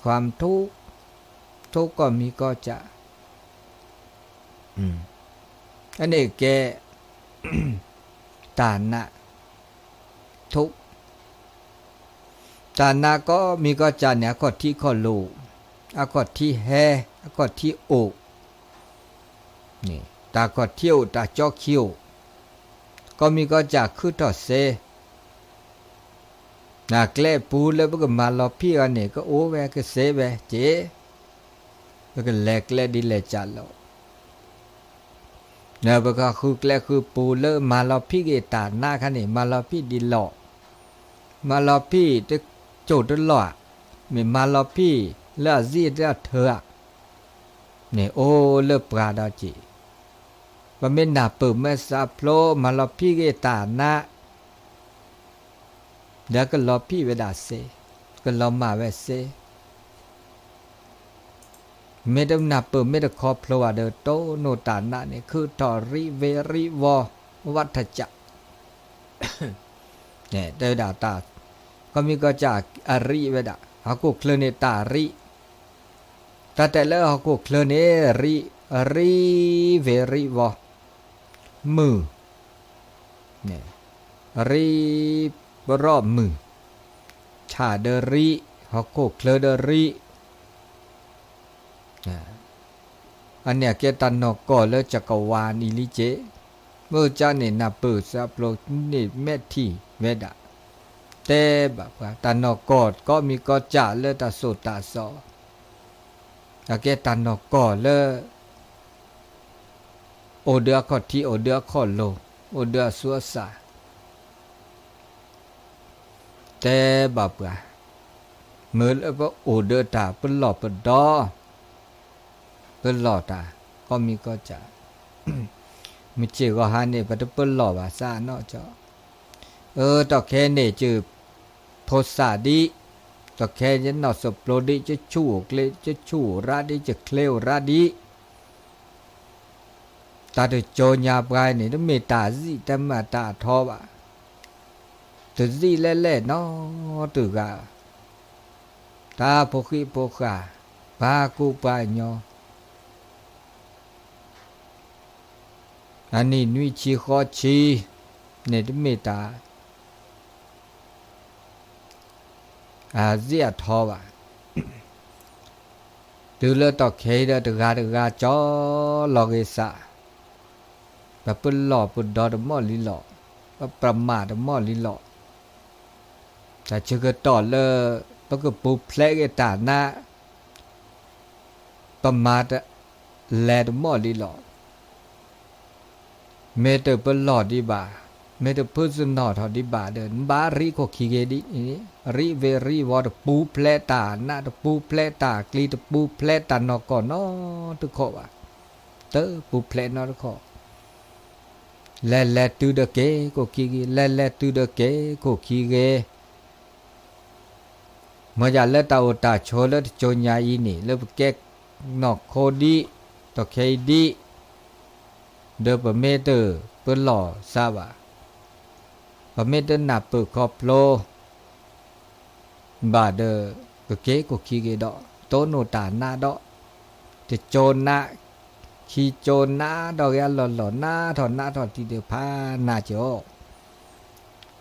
ความทุกข์ ทุกข์ก็มีก็จะ အန့ၣ်ကဲ တၢ်နး ထိ တၢ်နးကီမံၤကီၢ်ကၢ်န့ၣ် အခီၣ်ထံးခီၣ်လိၤ, အခီၣ်ထံးဟဲ, အခီၣ်ထံးအိၣ်, တၢ်ခီၣ်ထံးအိၣ် တၢ်ကၠီခံအိၣ်, ကီမံၤကီၢ်ကၢ်ခုၣ်ထီၣ်စ့, နကျဲပူၤလၢပကမၤလီၤဖံးအီၤန့ၣ် ကအိၣ်ဝဲကစ့ဝဲက့ၤ, ပကလဲၤကျဲဒ်လဲၣ်ကၢ်လီၤ. နပကဃုကျဲဃုပူၤလၢမၤလီၤဖံးက့ၤတၢ်နးခါန့ၣ် မၤလီၤဖံးဒ်လီၢ်, မၤလီၤဖံးတကိၢ်တလီၢ်ဧါ, မ့ၢ်မၤလီၤဖံးလၢအစံၣ်တၢ်ထၢဧါ, န့ၣ်အိၣ်လၢပှၤဒီးက့ၤ, ပမ့ၢ်နၢ်ပၢၢ်မၢစးဖျိ မၤလီၤဖံးက့ၤတၢ်နး ဒီးကလီၤဖံးဝဲဒၣ်စ့, ကလီၤမၢ်ဝဲစ့, မ့ၢ်တနၢ်ပၢၢ်မ့ၢ်တခီဖျိဘၣ်ဒီး တိၢ်နီၣ်တၢ်နးန့ၣ် ခုၣ်ထီၣ်ရံးဝ့ၤရံးဝီၤ ဝးထကၢ် တဲဝဲဒၣ်တၢ်, ကီမံၤကီၢ်ကၢ်အရံးဝဲဒၣ် ဟီၣ်ခိၣ်ချၢန့ၣ်တၢ်ရံး, တၢ်တဲလၢဟီၣ်ခိၣ်ချၢန့ၣ် ရံး, ရံးဝ့ၤရံးဝီၤ, မုၢ်, ရံးပရီၣ်မုၢ်, ဆၣ်ဒီးရံး, ဟီၣ်ခိၣ်ချၢဒီးရံး အန့ၣ်အကဲတၢ်နီၢ်ကီၢ်လၢ จักรวาล အံၤလံက့, မ့ၢ်ကၢ်န့ၣ် နၢ်ပၢၢ်စးဖျိန့ၣ်မဲာ်ထံၣ်ဝဲဒၣ်, တဲဘၣ်ပှၤ တၢ်နီၢ်ကီၢ် ကီမံၤကီၢ်ကၢ်လၢတၢ်စိၢ်တၢ်စီ, အကဲတၢ်နီၢ်ကီၢ်လၢ အိၣ်ဒီးအခီၣ်ထံး အိၣ်ဒီးအခီၣ်လိၤ အိၣ်ဒီးအဆူးအစၢ် တဲဘၣ်ပှၤ, မ့ၢ်လၢပအိၣ်ဒီးတၢ်ပလီၢ်ပဒီ, ပလီၢ်တၢ် ကီမံၤကီၢ်ကၢ်, မုၢ်ဆ့ၣ်ဂီၤဟါန့ၣ် ပတပလီၢ်ဘၣ်စးနီၢ်ကီၢ်, အၢ တီၢ်ခဲအံၤန့ၣ် ယဖိသၣ်ဒံး, တီၢ်ခဲအံၤယနီၢ်စိၣ်ပျိဒံး ယဆူၣ်အိၣ်ကျ့ ယဆူၣ်အိၣ်ရါဒံး ယချ့အိၣ်ရါဒံး တၢ်တကၠိညါပှၤန့ၣ် တမ့ၢ်တၢ်စံၣ်တၢ်မၤတၢ်အထီဘၣ်, တစံၣ်လဲၣ်လဲၣ်နီတဂၤ, တၢ်ဖိဃံဖိဃာ် ပှၤကူပှၤညီ အနံၣ်နွံဆံဃီဆံန့ၣ် တမ့ၢ်တၢ် အစံၣ်အထီဘၣ်, တုၤလၢတီၢ်ခဲအံၤဒီး တဂၤတဂၤကၠီလီၤဂ့ၤစး, ပပလီၢ်ပဒီတမီၢ်လံလီၤ, ပပြးမၤတမီၢ်လံလီၤ, တၢ်ဆၢကတီၢ်လၢ ပကပူၤဖျဲးက့ၤတၢ်နး ပမၤတလဲၤတမီၢ်လံလီၤ. မ့ၢ်တပလီၢ်ဒံးဘၣ်, မ့ၢ်တဖုစနီၣ်ထီၣ်ဒံးဘၣ်ဒီး နဘၣ်ရံးခိၣ်ခံဂ့ၤဒ်အံၤ, ရံးဝ့ၤရံးဝီၤ တပူၤဖျဲးတၢ်နး တပူၤဖျဲးတၢ်ကျံၤ တပူၤဖျဲးတၢ်နီၢ်ကီၢ်နီတခီၣ်ဘၣ်, တပူၤဖျဲးနီတခီၣ်, လဲၤလဲၤတုၤဒီးက့ၤခိၣ်ခံဂ့ၤ, လဲၤလဲၤတုၤဒီးက့ၤခိၣ်ခံဂ့ၤ မ့ၢ်ယၤလၢတၢ်အိၣ်တၢ်ဆိးလၢတကၠိညါအံၤန့ၣ် လၢပကဲနီၢ်ခိဒံး, တီၢ်ခဲအံၤဒံး, ဒီးပမ့ၢ်တပလီၢ်စးဘၣ်, ပမ့ၢ်တနၢ်ပၢၢ်ခီဖျိဘၣ်ဒီး ကက့ၤခိၣ်ခံဂ့ၤဒီး တိၢ်နီၣ်တၢ်နးဒီး, တကၠိနး, ခံကၠိနးဒီးဂ့ၤအလီၢ်လီၢ် နးထီၣ်နးထီၣ်တံၢ်ဒီးဖးနးက့ၤအီၤ,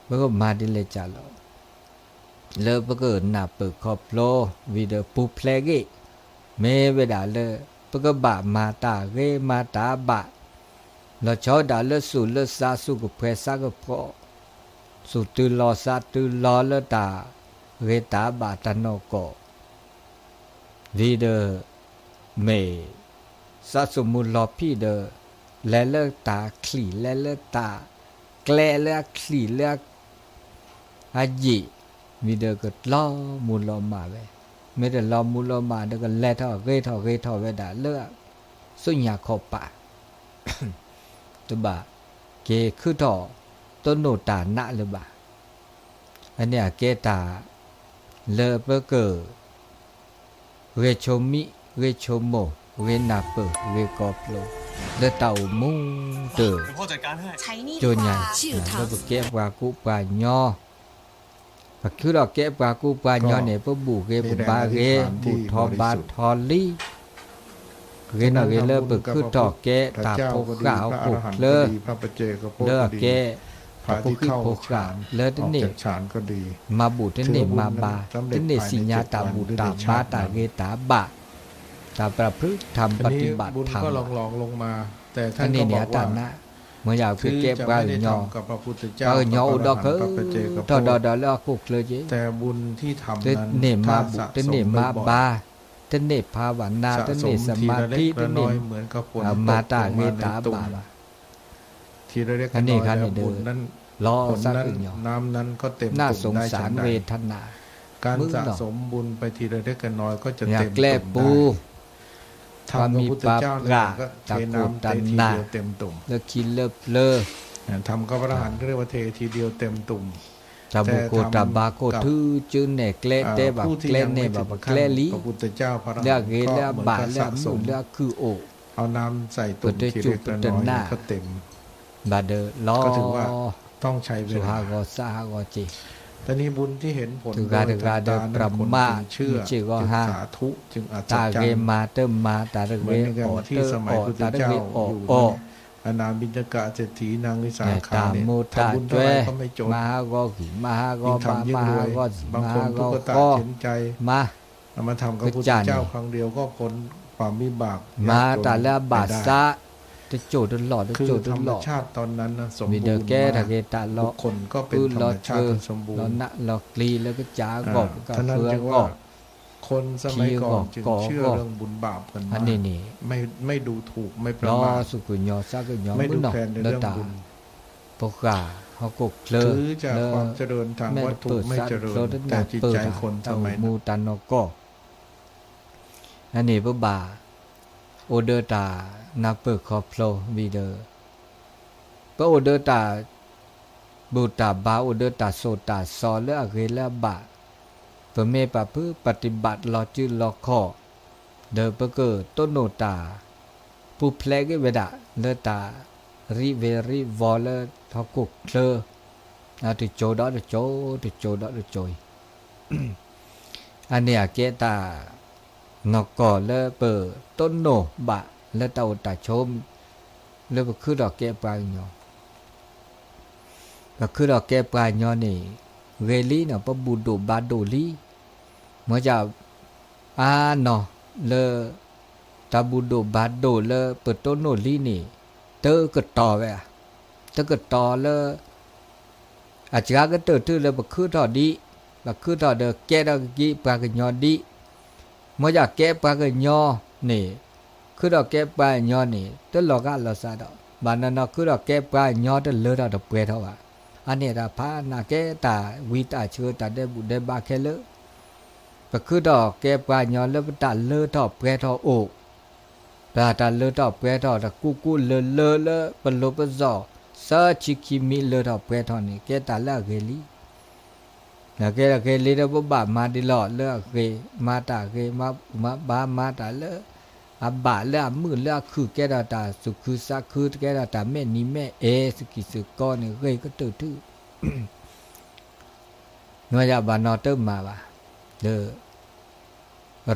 ပကမၤဒ်လဲၣ်ကၢ်လီၤ. လၢပကနၢ်ပၢၢ်ခီဖျိ ဝံၤဒီးပူၤဖျဲးဂ့ၤ, မ့ၢ်ဝဲဒၣ်လၢ ပကဘၣ်မၤတၢ်ဂ့ၤမၤတၢ်ဘၣ်, လီၤဆီဒၣ်တၢ်လၢဆူးလၢဆါ ဆူးကဖှဲဆါကဖှီ, ဆူးတုၤလီၤဆါတုၤလီၤလၢတၢ်ဂ့ၤတၢ်ဘၣ်တၢ်နီၢ်ကီၢ် ဝံၤဒီး မ့ၢ် စးဆူၣ်မုၢ်လီၤဖံးဒီး လဲၤလၢတၢ်ချံၣ် လဲၤလၢတၢ်ကျဲလၢအချံၣ်လၢအယံာ်, ဝံၤဒီးကလီၤမုၢ်လီၤမၢ်ဝဲ, မ့ၢ်တလီၤမုၢ်လီၤမၢ်ဒီး ကလဲၤထီၣ်ဂ့ၤထီၣ်ဂ့ၤထီၣ်ဝဲဒၣ်လၢ ဆူညါခီၣ်ပၤ တဘၣ်က့ၤခုၣ်ထီၣ် တိၢ်နီၣ်တၢ်နးလၢၤဘၣ်. အန့ၣ်အကဲတၢ် လၢပက ဂဲၤဆိမိၣ် ဂဲၤဆိမိၣ် ဂဲၤနၢ်ပၢၢ် ဂဲၤခီဖျိ လၢတၢ်အိၣ်မူတ ကၠိညါ လၢပကဲပှၤကူပှၤညီ ပခုထီၣ်ကဲပှၤကူပှၤညီန့ၣ် ပဘူၣ်ဂ့ၤပဘါဂ့ၤ ဘူၣ်ထီၣ်ဘါထီၣ်လံ ဂ့ၤနီၣ်ဂ့ၤလၢပခုထီၣ်ကဲ တၢ်ဖိဃၢ်ဟီၣ်ခိၣ်ချၢ လၢအကဲ တၢ်ဖိဃံဖိဃာ်လၢတန့ၢ် မၤဘူၣ်တန့ၢ်မၤဘါ တန့ၢ်သ့ၣ်ညါတၢ်ဘူၣ်တၢ်ဘါတၢ်ဂ့ၤတၢ်ဘၣ် တၢ်ပရၤဖု ထၢမ်ပတံဘၣ်ထၢမ်ဘၣ် အန့ၣ်န့ၣ်အတၢ်နး မ့ၢ်ယၤကကဲပှၤကညီ ပှၤကညီအိၣ်ဒီးကတၢၢ်ဒီးဒီးလၢဟီၣ်ခိၣ်ချၢက့ တန့ၢ်မၤဘူၣ် တန့ၢ်မၤဘါ တန့ၢ်ဖးဘၣ်နါ တန့ၢ်စမၤထံ တန့ၢ် မၤတၢ်ဂ့ၤတၢ်ဘၣ်ဘၣ် အန့ၣ်ခါန့ၣ်ဒီး လီၤသးကညီၤ น่าสงสารเวทนา မုၢ်နီၢ် မ့ၢ်ကျဲပူၤ ပှၤမံၤပှၤပှၢ် တၢ်ကိၢ်တၢ်နၢ် လၢခံလၢပျၢၤ တၢ်ဘူၣ်ခိၣ်တၢ်ဘါခိၣ် ထုကၠူနဲᣣ်ကျဲ တဲဘၣ်ကျဲနဲၣ်ဘၣ်ပကျဲလံ လၢအဂ့ၤလၢအဘၣ်လၢအမုာ်လၢအခုၣ်အိၣ် ပတကၠူၣ်ပတနၢ် ဘၣ်ဒီးလီၤ ဆိၣ်ဟးဂီၤစးဟးဂီၤက့ၤ တဂၤတဂၤဒီးပြးမး မုၢ်စ့ၢ်ဂီၤဟါ တၢ်ဂ့ၤမၤတမၤ တၢ်တဂ့ၤအီၣ်တအီၣ် တၢ်တဂ့ၤအီၣ်အီၣ် တၢ်မိၢ်တၢ်ကဲ မၤဟးဂီၤဂံၢ် မၤဟးဂီၤဘါ မၤဟးဂီၤစံၣ် မၤဟးဂီၤဃီ မၤ ကစၢ်န့ၣ် မၤတၢ်လၢအဘၣ်စး တစိၢ်တလီၢ် တစိၢ်တလီၢ် မ့ၢ်ဒီးကဲတၢ်ဂ့ၤတၢ်လီၤ အုၣ်လီၤစၢၤ လီၤနးလီၤကျံၤလၢကစၢ်အဂီၢ် ပကဖုအဂီၢ် ထံအဂီၢ်ကီၢ်အဂီၢ် အန့ၣ်န့ၣ် လီၤစူၢ်ကညီၤစးကညီၤမုၢ်နီၢ်လၢတၢ် ဖိဃာ်ဟီၣ်ခိၣ်ချၢ လၢ မဲာ်တပၢၢ်စးတဖျိတနၢ်ပၢၢ်တၢ် တၢ်အိၣ်မူတၢ်နီၢ်ကီၢ် အန့ၣ်ပဘၣ် အိၣ်ဒီးတၢ်နၢ်ပၢၢ်ခီဖျိဝံၤဒီး ပအိၣ်ဒီးတၢ် ဘူၣ်တၢ်ဘါ အိၣ်ဒီးတၢ်စိၢ်တၢ်စီၤလၢအဂ့ၤလၢအဘၣ် ပမ့ၢ်ပာ်ဖုး ပฏิบัติ လီၤစုလီၤခီၣ် ဒီးပကတိၢ်နီၣ်တၢ် ပူၤဖျဲးက့ၤဝဲဒၣ် လၢတၢ်ရံးဝ့ၤရံးဝီၤလၢဟီၣ်ခိၣ်ချၢ တစိၤဒီးတစိၤ တစိၤဒီးတစိၤအံၤ အန့ၣ်အကဲတၢ်နီၢ်ကီၢ်လၢပတိၢ်နီၣ်ဘၣ်လၢတၢ်အိၣ်တၢ်ဆိး လၢပခုထီၣ်ကဲပှၤကညီ ပခုထီၣ်ကဲပှၤကညီန့ၣ် ဂ့ၤလံနီၤ ပဘူၣ်ဒိၣ်ဘါဒိၣ်လံ မ့ၢ်ဒ် အါနီၤလၢ တၢ်ဘူၣ်ဒိၣ်ဘါဒိၣ်လၢပတိၢ်နီၣ်လံန့ၣ် တကတီၤဝဲဧါ, တကတီၤလၢ အစှၤကတၢၢ်ထူၣ်လၢပခုထီၣ်ဒံး, ပခုထီၣ်ဒီးကဲထီၣ်က့ၤပှၤကညီဒံး, မ့ၢ်ဒ်ကဲပှၤကညီန့ၣ် ခုထီၣ်ကဲပှၤကညီန့ၣ် တလီၤဂာ်လီၤစးဒီး ဘၣ်နီၢ်နီၢ်ခုထီၣ်ကဲပှၤကညီတလၢထီၣ်တပှဲၤထီၣ်ဘၣ်. အန့ၣ်တၢ်ဖးနးကဲတၢ်ဝံတၢ်ဆၢတၢ်ဒဲးဘူၣ်ဒဲးဘါခဲလၢာ် ပခုထီၣ်ကဲပှၤကညီလၢပတၢ်လၢထီၣ်ပှဲၤထီၣ်အိၣ်, ပတၢ်လၢထီၣ်ပှဲၤထီၣ်တကူကူလၢလၢလၢပလိၤပစီၣ် သၢဆံခံမံးလၢထီၣ်ပှဲၤထီၣ်န့ၣ် ကဲတၢ်လၢအဂ့ၤလံ. နကဲတၢ်ဂ့ၤလံဒီးပဘၣ်မၤဒ်လီၤလၢအဂ့ၤ, မၤတၢ်ဂ့ၤ, မၤဘူၣ်မၤဘါ, မၤတၢ်လၢအဘၣ်လၢအမုာ်လၢအခုၣ် ကဲထီၣ်တၢ်သူၣ်ခုသးခု, ကဲထီၣ်တၢ်မဲာ်နံၤမဲာ်အဲၤ သုးကံၢ်သုးကီန့ၣ် ဂ့ၤကတၢၢ်ထူၣ် နယဘၣ်နီတမၤဘၣ်,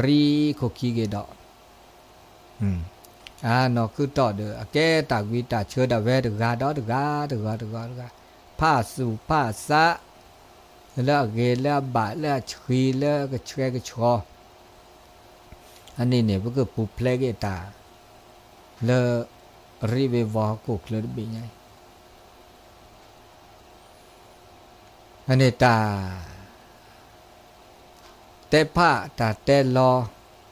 ဒီး ရံခိၣ်ခံဂ့ၤဒီး အနီၢ်ခုတီၢ်ဒီး အကဲတၢ်ဝံတၢ်ဆၢဒၣ်ဝဲတဂၤဒီးတဂၤ, တဂၤတဂၤတဂၤ, ဖးသူၣ်ဖးသး လၢအဂ့ၤလၢအဘၣ်လၢအဆှံလၢကဆှဲကဆှီ, အန့ၣ်န့ၣ် ပကပူၤဖျဲးက့ၤတၢ် လၢ ရံးဝ့ၤဝီၤဟီၣ်ခိၣ်ချၢတဘ့ၣ်ညါအံၤ အန့ၣ်တၢ် တဲဖးတၢ်တဲလီၤ,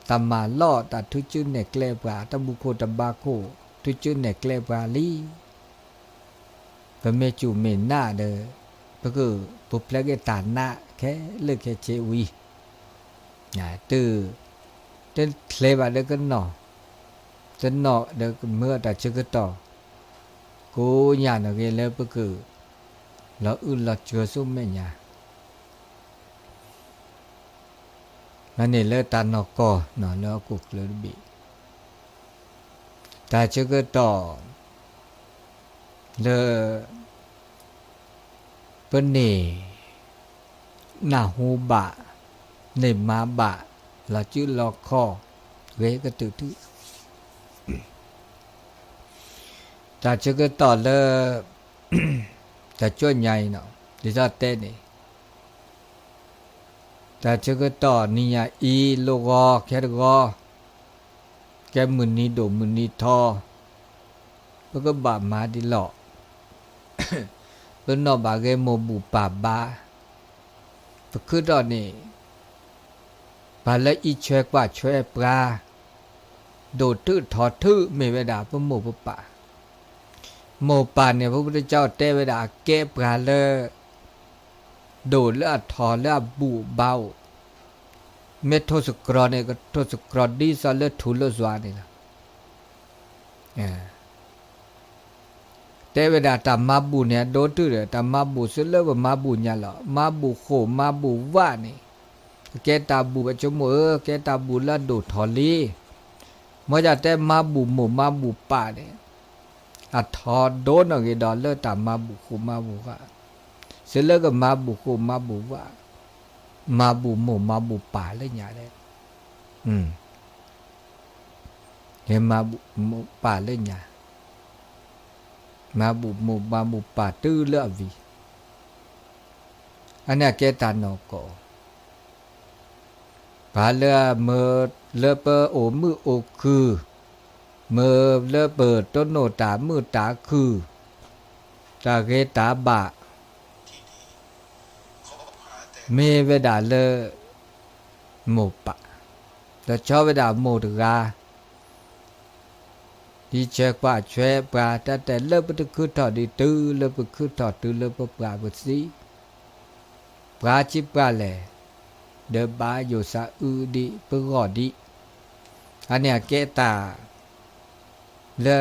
တၢ်မၤလီၢ်တၢ်ထုကၠူနဲၣ်ကျဲပှၤ, တၢ်ဘူၣ်ခိၣ်တၢ်ဘါခိၣ် ထုကၠူနဲၣ်ကျဲပှၤလံ. ပမ့ၢ်စူၢ်မ့ၢ်နာ်ဒီး ပကပူၤဖျဲးက့ၤတၢ်နးခဲလၢာ်ခဲဆ့ဝံၤ တုၤ တချ့ဘၣ်ဒီးကနီၢ်, တနီၢ်ဒီးကမၢအတၢ်ဆၢကတီၢ် ကိးညါန့ၣ်ဂ့ၤလၢပက လီၤအုၣ်လီၤစၢၤဆူမဲာ်ညါ မ့ၢ်န့ၣ်လၢတၢ်နီၢ်ကီၢ်လၢဟီၣ်ခိၣ်ချၢတဘ့ၣ် တၢ်ဆၢကတီၢ် လၢ ပန့ၢ် နၢ်ဟူဘၣ်, န့ၢ်မၤဘၣ်, လီၤစုလီၤခီၣ်, ဂ့ၤကတုာ်တုာ် တၢ်ဆၢကတီၢ်လၢ တၢ်ကၠိညါအံၤနီၤ ဒ်သိးတဲန့ၣ် တၢ်ဆၢကတီၢ်နံၤညါအံၤ လိၣ်ဂီၤခဲတဂီၤ ကဲမုၢ်နံၤဒိၣ်မုၢ်နံၤထီ ပကဘၣ်မၤဒ်လီၢ် ပနီၣ်ဘၣ်ဂ့ၤမိၢ်ဘူၣ်ပၢ်ဘါ ပခုထီၣ်န့ၣ် ပှၤလၢအံးဆွဲကွၢ်ဆွဲပှၤ ဒိၣ်ထုးထီၣ်ထုးမ့ၢ်ဝဲဒၣ်ပမိၢ်ပပၢ်, မိၢ်ပၢ်န့ၣ် ပဝဲတကၠီတဲဝဲဒၣ်အကဲပှၤလၢ ဒိၣ်လၢအထီၣ်လၢအဘူၣ်အဘါအိၣ်, မ့ၢ်ထိၣ်သတြီၤန့ၣ် ကထိၣ်သတြီၤဒ်သိးလၢထူၣ်လၢယွၤန့ၣ်လီၤ. တဲဝဲဒၣ်တၢ်မၤဘူၣ်န့ၣ် အဒိၣ်တုာ်ဒီး တၢ်မၤဘူၣ်သုလၢပမၤဘူၣ်ညါလီၤ. မၤဘူၣ်ဃိၣ်မၤဘူၣ်ဝၣ်န့ၣ် ကဲတၢ်ဘူၣ် ပဆိကမိၣ်ဧၢ ကဲတၢ်ဘူၣ်လၢအဒိၣ်ထီၣ်လံ. မ်ယတဲမၤဘူၣ်မိၢ်မၤဘူၣ်ပၢ်န့ၣ် အထီဒိၣ်နီၣ်ဂ့ၤဒီးလၢတၢ်မၤဘူၣ်ဃိၣ်မၤဘူၣ်ဝၣ်, သုလၢကမၤဘူၣ်ဃိၣ်မၤဘူၣ်ဝၣ်, မၤဘူၣ်မိၢ်မၤဘူၣ်ပၢ်လၢညါလဲၣ်. မၤဘူၣ်မိၢ်ပၢ်လၢညါ, မၤဘူၣ်မိၢ်မၤဘူၣ်ပၢ်တုၤလၢအဝံၤ, အန့ၣ်အကဲတၢ်နီၢ်ကီၢ် ပှၤလၢအမၢလၢပအိၣ်မုာ်အိၣ်ခုၣ်, မၢလၢပတိၢ်နီၣ်တၢ်မုာ်တၢ်ခုၣ်, တၢ်ဂ့ၤတၢ်ဘၣ်, မ့ၢ်ဝဲဒၣ်လၢ မိၢ်ပၢ်, ဒီးဆီဝဲဒၣ်မိၢ်တဂၤ ဒ်ဆဲးကွၢ်ဆွဲပှၤ တၢ်တဲလၢပတခုထီၣ်ဒံးတုၤလၢပခုထီၣ်တုၤလၢပပှၢ်ပသံ, ပှၤဆံပှၢ်လဲၣ်, ဒီးဘၣ်ယိၣ်စၢ်အုဒံးပဂီၢ်ဒံး, အန့ၣ်အကဲတၢ် လၢ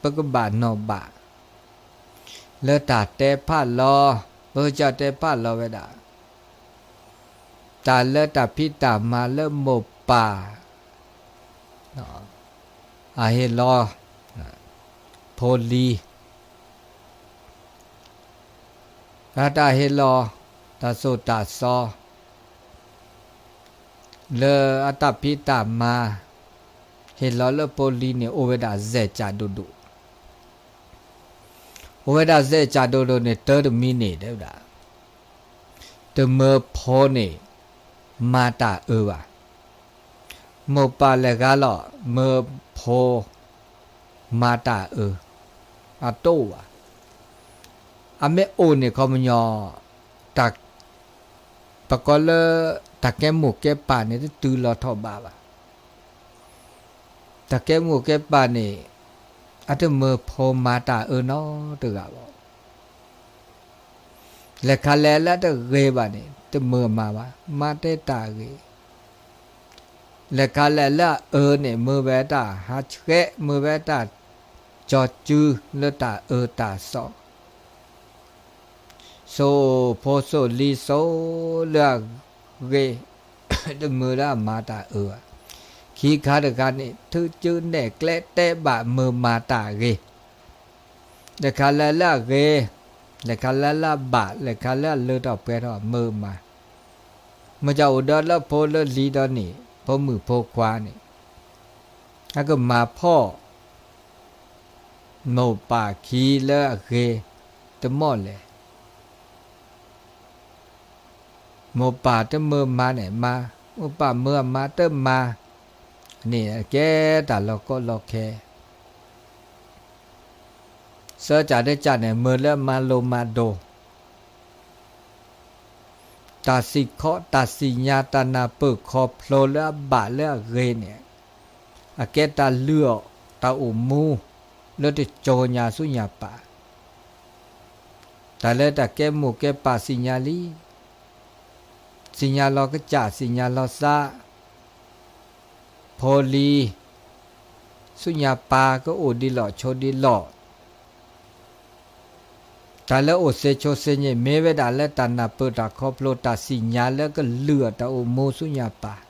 ပကဘၣ်နီၣ်ဘၣ်, လၢတၢ်တဲဖးလီၤ, ပကစၢ်တဲဖးလီၤဝဲဒၣ် တၢ်လၢတၢ်ဖံးတၢ်မၤလၢမိၢ်ပၢ် အဟ့ၣ်လီၤ ဖိလံၤ, တၢ်ဟ့ၣ်လီၤ တၢ်သိၣ်တၢ်သီ လၢအတၢ်ဖံးတၢ်မၤ ဟ့ၣ်လီၤလၢဖိလံၤန့ၣ် အိၣ်ဝဲဒၣ်စဲးကၠးဒိၣ်ဒိၣ်, အိၣ်ဝဲဒၣ်စဲးကၠးဒိၣ်ဒိၣ်န့ၣ် တၢ်တမံၤန့ၣ် တဲဝဲဒၣ် တမၢဖိန့ၣ် မၤတၢ်အၢဘၣ်. မိၢ်ပၢ်လဲၤဂၤလီၤ မၢဖိ မၤတၢ်အၢ အတအိၣ်ဘၣ်. အမ့ၢ်အိၣ်န့ၣ် ခီပညီ တၢ် ပကိးလၢ တၢ်ကဲမိၢ်ကဲပၢ်န့ၣ် တတုၤလီၤထီၣ်ဘးဘၣ်. တၢ်ကဲမိၢ်ကဲပၢ်န့ၣ် အတမၢဖိမၤတၢ်အၢနီတဂၤဘၣ်. လဲၤခါလဲၤလၢအတဂ့ၤဘၣ်န့ၣ် တမၢမၤဘၣ်, မၤတဲတၢ်ဂ့ၤ. လဲၤခါလဲၤလၢအအၢန့ၣ် မၢဝဲတၢ်ဟးဆှဲး, မၢဝဲတၢ်ကၠီၤစုလၢတၢ်အၢတၢ်သီ စိၣ်ဖိစိၣ်လံၤစိၣ်လၢအဂ့ၤ, တမၢလၢအမၤတၢ်အၢဘၣ်. ခံခါတခါန့ၣ် ထုးစုနဲၣ်ကျဲတဲဘၣ်မၢမၤတၢ်ဂ့ၤ. လဲၤခါလဲၤလၢအဂ့ၤ, လဲၤခါလဲၤလၢအဘၣ်, လဲၤခါလၢအလၢထီၣ်ပှဲၤထီၣ်မၢမၤ. မ့ၢ်ကအိၣ်ဒီးလၢဖိလၢလံၤဒီးန့ၣ် ဖိမုၣ်ဖိခွါန့ၣ် အကမၤဖှီၣ် မိၢ်ပၢ်ခံလၢအဂ့ၤ တမီၢ်လဲၣ်. မိၢ်ပၢ်တမၢမၤန့ၣ်မၤ, မိၢ်ပၢ်မၢအမၤတမၤ, န့ၣ်ကဲတၢ်လီၤကီလီၤခဲ စၢကၢ်တကၢ်န့ၣ် မၢလၢမၤလိမၤဒိး, တၢ်စံၣ်ခီ တၢ်စံၣ်ညါ တၢ်နၢ်ပၢၢ်ခီဖျိလၢအဘၣ်လၢအဂ့ၤန့ၣ်, အကဲတၢ်လုၢ်အီၣ်တၢ်အိၣ်မူ လၢတကၠိညါဆူညါပၢ်, တၢ်လၢတၢ်ကဲမိၢ်ကဲပၢ်စံၣ်ညါလံ, စံၣ်ညါလီၤကစၢ် စံၣ်ညါလီၤသး, ဖိလံၤ ဆူညါပၢ်ကအိၣ်ဒ်လီၢ်ဆိဒ်လီၢ်, တၢ်လၢအိၣ်စ့ဆိစ့န့ၣ် မ့ၢ်ဝဲဒၣ်လၢတၢ်နၢ်ပၢၢ်တၢ်ခီဖျိ တၢ်စံၣ်ညါလၢကလုၢ်အီၣ်တၢ်အိၣ်မူဆူညါပၢ်,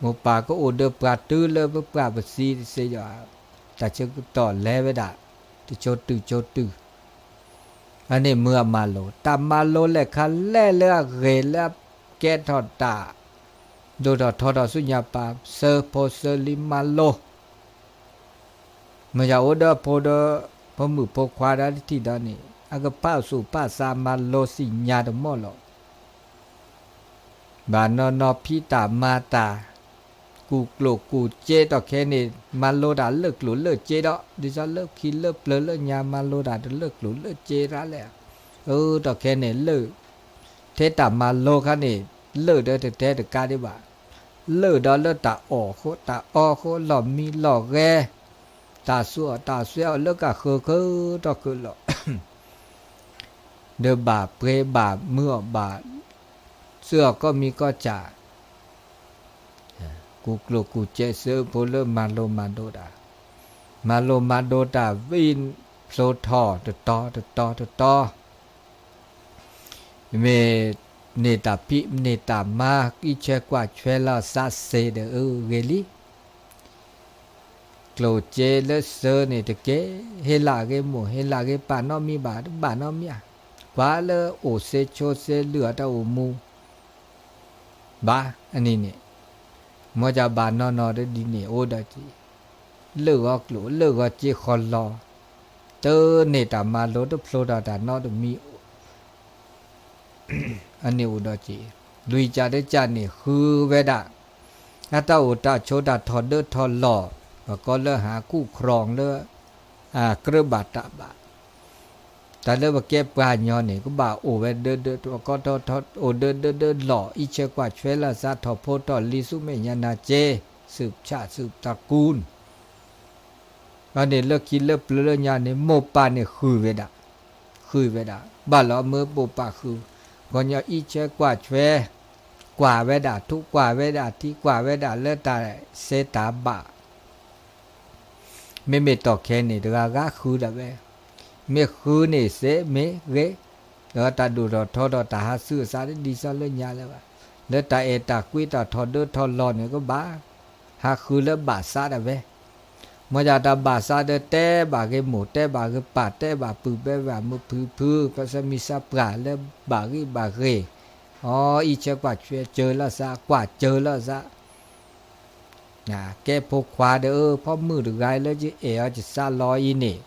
မိၢ်ပၢ်ကအိၣ်ဒီးပှၤတုၤလၢပပှၢ်ပသံတစ့ယီၤ, တၢ်ဆၢကတီၢ်လဲၤဝဲဒၣ် တကၠိတုၤကၠိတုၤ, အန့ၣ်မ့ၢ်အမၤလိ, တၢ်မၤလိလဲၣ်ခါလဲၣ်လၢအဂ့ၤလၢအကဲထီၣ်တၢ် ဒိၣ်ထီၣ်ထီထီၣ်ဆူညါပၢ်, ဆၢဖိဆၢလံမၤလိ, မ့ၢ်ယၤအိၣ်ဒီးဖိဒီး ဖိမုၣ်ဖိခွါဒီးတထံၣ်ဒီးန့ၣ် အကဖးဆူၣ်ဖးစးမၤလိသ့ၣ်ညါတမီၢ်လီၤ. ဘၣ်နီၢ်နီၢ်ဖံးတၢ်မၤတၢ်, ကူၣ်ကျိၣ်ကူၣ်စ့တီၢ်ခဲန့ၣ် မၤလိတၢ်လၢကျိၣ်လၢစ့ဒီး ဒ်သိးလၢခံလၢပျၢၤလၢညါ မၤလိတၢ်တလၢကျိၣ်လၢစ့ရၣ်လဲၣ်. အၢ တီၢ်ခဲန့ၣ်လၢ ထဲတၢ်မၤလိခါန့ၣ် လၢာ်ဒီးတတဲတကးဒံးဘၣ်, လၢာ်ဒီးလၢတၢ်အီၣ်ဃိ တၢ်အီဃိ လီၢ်မံလီၢ်ဂဲၤ, တၢ်ဆူးအီၣ်တၢ်ဆူးအီၣ်လၢကဃၢၤဃၢၤထီၣ်ဃၢၤလီၤ ဒီးဘၣ်ပှ့ၤဘၣ်မုာ်အီၣ်ဘၣ် စၢအီၣ်ကိးမံၤကိးကၢ်, ကူၣ်ကျိၣ်ကူၣ်စ့စၢဖိလၢမၤလိမၤဒိးတၢ်, မၤလိမၤဒိးတၢ်ဝံဖျိထီၣ်တတီၤတတီၤတတီၤ, မ့ၢ်န့ၢ်တၢ်ဖံးန့ၢ်တၢ်မၤ အံးဆၢကွၢ်ဆွဲလီၤစးစ့ဒီးအဂ့ၤလံ. ကျိၣ်စ့လၢစၢန့ၣ်တက့ၢ်, ဟ့ၣ်လၢဂ့ၤမိၢ် ဟ့ၣ်လၢဂ့ၤပၢ်နီတမံၤဘၣ်, တဘၣ်နီတမံၤဧါ, ကွၢ်လၢအိၣ်စ့ဆိစ့လုၢ်အတၢ်အိၣ်မူ ဘၣ်အန့ၣ်န့ၣ်, မ်ယဘၣ်နီၢ်နီၢ်တဒ်န့ၣ်အိၣ်ဒီးက့ၤ, လၢာ်ဂီၤကျိၣ် လၢာ်ဂီၤစ့ဃီလီၤ, တန့ၢ်တၢ်မၤလိတဖျိထီၣ်တၢ်နီတမံၤ အန့ၣ်အိၣ်ဒီးက့ၤ, လွံၢ်ကၢ်တကၢ်န့ၣ်ဃုဝဲဒၣ်, အတၢ်အိၣ်တၢ်ဆိးတၢ်ထီၣ်ဒၢထီၣ်လီၢ်, ပကိးလၢဟးကူၣ်ကြၢးလၢ ကြၢးဘၣ်တၢ်ဘၣ်, တၢ်လၢပကဲပှၤကညီန့ၣ် ကဘၣ်အိၣ်ဝဲဒၢဒၢ ပကိးထီၣ်ထီၣ်အိၣ်ဒၢဒၢဒၢလီၢ် အံးဆၢကွၢ်ဆွဲလီၤစးထီၣ်ဖိထီၣ်လံၤဆူမဲာ်ညါနၤစ့, သုးဆၣ်သုးတၢ်ကူၣ် အန့ၣ်လၢခံလၢပျၢၤလၢညါန့ၣ် မိၢ်ပၢ်န့ၣ်ဃုာ်ဝဲဒၣ်, ဃုာ်ဝဲဒၣ် ဘၣ်လီၤမၢမိၢ်ပၢ်ဃုာ်, ကညီအံးဆၢကွၢ်ဆွဲ, ကွၢ်ဝဲဒၣ်ထူ ကွၢ်ဝဲဒၣ်ထံ ကွၢ်ဝဲဒၣ်လၢတၢ်စဲတၢ်ဘၣ်, မ့မ့ၢ်တီၢ်ခဲန့ၣ် တဂၤဂၤဃုာ်ဒၣ်ဝဲ, မ့ၢ်ဃုာ်န့ၣ်စ့မ့ၢ်ဂ့ၤ, ဒီးတၢ်ဒိၣ်ထီၣ်ထီထီၣ်တၢ်ဟးဆူအသးတဒ်သိးလၢညါလၢၤဘၣ်, လၢတၢ်အဲၣ်တၢ်ကွံတၢ်ထီၣ်ဒၢထီၣ်လီၢ်န့ၣ်ကဘၣ်, ဟးဃုာ်လၢဘၣ်သးဒၣ်ဝဲ, မ်ယတၢ်ဘၣ်သးဒီးတဲဘၣ်ဂ့ၤမိၢ် တဲဘၣ်ဂ့ၤပၢ် တဲဘၣ်ပုၢ်တဲဘၣ်မုၢ်ဖုဖု ပှၤသးမံသးပှၢ်လၢဘၣ်ဂံၢ်ဘၣ်ဂ့ၤ, အီ အံးဆၢကွၢ်ဆွဲစၢၤလီၤစး ကွၢ်စၢၤလီၤစး ကဲဖိခွါဒီး ဖီမုၢ်တဂၤလၢယအဲၣ်အီၤယသးလီအံၤန့ၣ်,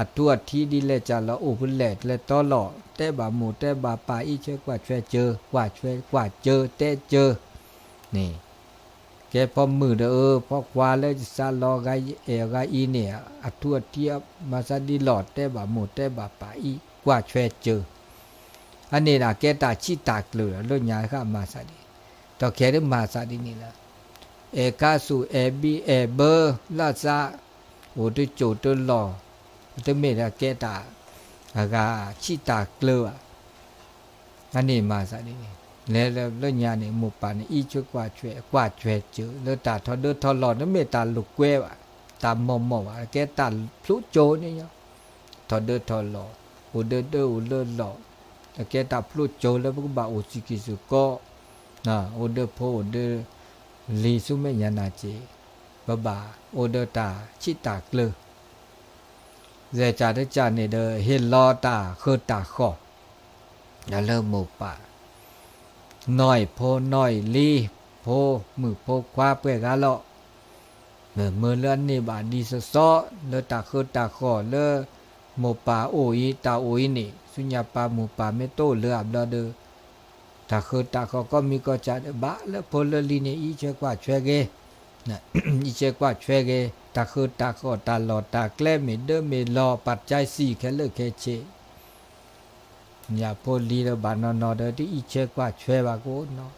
အထူအထံဒ်လဲၣ်ကၢ်လီၤ အိၣ်ဖဲလဲၣ်လဲၤတီလီၤ တဲဘၣ်မိၢ်တဲဘၣ်ပၢ် အံးဆၢကွၢ်ဆွဲစၢၤ ကွၢ်ဆွဲကွၢ်စၢၤ တဲစၢၤန့ၣ်, ကဲဖီမုၢ်ဒီး ဖီခွါလၢယသးလီဂၤ ယအဲၣ်ဂၤအံၤန့ၣ် အထူအထံမၤသးဒ်လီၤ တဲဘၣ်မိၢ်တဲဘၣ်ပၢ်အံၤ ကွၢ်ဆွဲစၢၤ အန့ၣ်ဒၣ်ကဲတၢ်ဆံးတၢ်ကျၢၤလီၤ လၢညါဃၣ်မၤသးဒ်န့ၣ်, ဒီးခဲဒၣ်မၤသးဒ်န့ၣ်လီၤ, အဲၣ်ကါဆူၣ်အဲၣ်ဘံအဲၣ်ဘၢလီၤစး, အိၣ်တစိၢ်တလီၢ်, တမ့ၢ်ဒၣ်ကဲတၢ်အဂၤဆံးတၢ်ကျၢၤဘၣ်, အန့ၣ်မၤသးဒ်န့ၣ်, လဲၤလၢလၢညါန့ၣ် မိၢ်ပၢ်န့ၣ် အံးဆၢကွၢ်ဆွဲ ကွၢ်ဆွဲစၢၤ လၢတၢ်ထီၣ်ဒၢထီၣ်လီၢ် တမ့ၢ်တၢ်လိာ်ကွဲဘၣ်, တၢ်မီၢ်မီၢ်ဘၣ် ကဲတၢ်ဖျိကၠိန့ၣ်ညီ ထီၣ်ဒၢထီၣ်လီၢ်, အိၣ်ဒၢဒၢအိၣ်လၢလီၢ်, ကဲတၢ်ဖျိကၠိလၢပကဘၣ်အိၣ်စ့ၢ်ကီးစ့ၢ်ကီး, အိၣ်ဒၢဖိအိၣ်ဒၢလံၤဆူမဲာ်ညါနၤစ့, ပဘၣ်အိၣ်ဒီးတၢ်ဆံးတၢ်ကျၢၤ, ယဲၢ်ကၢ်တကၢ်န့ၣ်ဒီး ဟ့ၣ်လီၤတၢ်ဃၢတၢ်ဃီၣ် ဒီးလၢမိၢ်ပၢ် နီၢ်အံၤဖိနီၢ်အံၤလံၤ ဖိမုၣ်ဖိခွါပှဲၤဂၤလီၤ, မ့ၢ်မ့ၢ်လၢအန့ၢ်ဘၣ်ဒ်သိးသိး လၢတၢ်ဃၢတၢ်ဃီၣ်လၢ မိၢ်ပၢ်အိၣ်အံၤ တၢ်အိၣ်အံၤန့ၣ် ဆူညါပၢ်မိၢ်ပၢ်မ့ၢ်တအိၣ်လၢအဘျီဒီး တၢ်ဃၢတၢ်ဃီၣ်ကိးမံၤကိးကၢ်ဒီး ဘၣ်လၢဖိလၢလံၤန့ၣ် အံးဆၢကွၢ်ဆွဲဂ့ၤ, အံးဆၢကွၢ်ဆွဲဂ့ၤ တၢ်ဃၢတၢ်ဃီၣ် တၢ်လီၢ်တၢ်ကျဲ မ့ၢ်ဒၢမ့ၢ်လီၤ ပာ်ကၠဲစံၣ်ခဲလၢာ်ခဲဆ့ ညၣ်ဖိလံၤဒီးဘၣ်နီၢ်နီၢ်ဒီး တအံးဆၢကွၢ်ဆွဲဘၣ်ကအိၣ်နီၤ,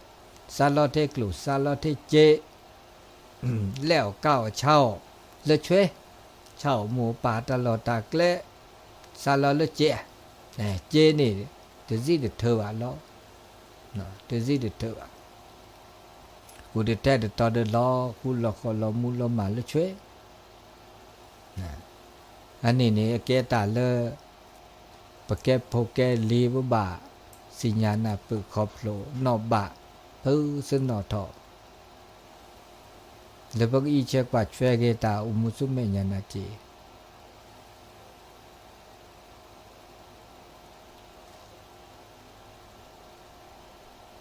စးလီၤထဲကျိၣ် စးလီၤထဲစ့, လဲၤအီၣ်ကါအီၣ်ဆါအီၣ်လၢဆွဲ, ဆါအီၣ်မိၢ်ပၢ်တၢ်လီၢ်တၢ်ကျဲ, စးလီၤလၢစ့, စ့န့ၣ် တစံးတထၢဘၣ်လီၤ, တစံးတထၢဘၣ်, ကူၣ်တထဲတတီၤဒီးလီၤဃူလီၤဃီၣ်လီၤမူလီၤမၢ်လၢဆွဲ အန့ၣ်န့ၣ် အကဲတၢ်လၢ ပကဲဖိကဲလံၤ ပဘၣ်သ့ၣ်ညါနၢ်ပၢၢ်ခီဖျိနီၣ်ဘၣ် ဖုသနီၣ်ထီၣ် လၢပကအံးဆၢကွၢ်ဆွဲက့ၤတၢ်အိၣ်မူဆူမဲာ်ညါနၤက့ၤ ယ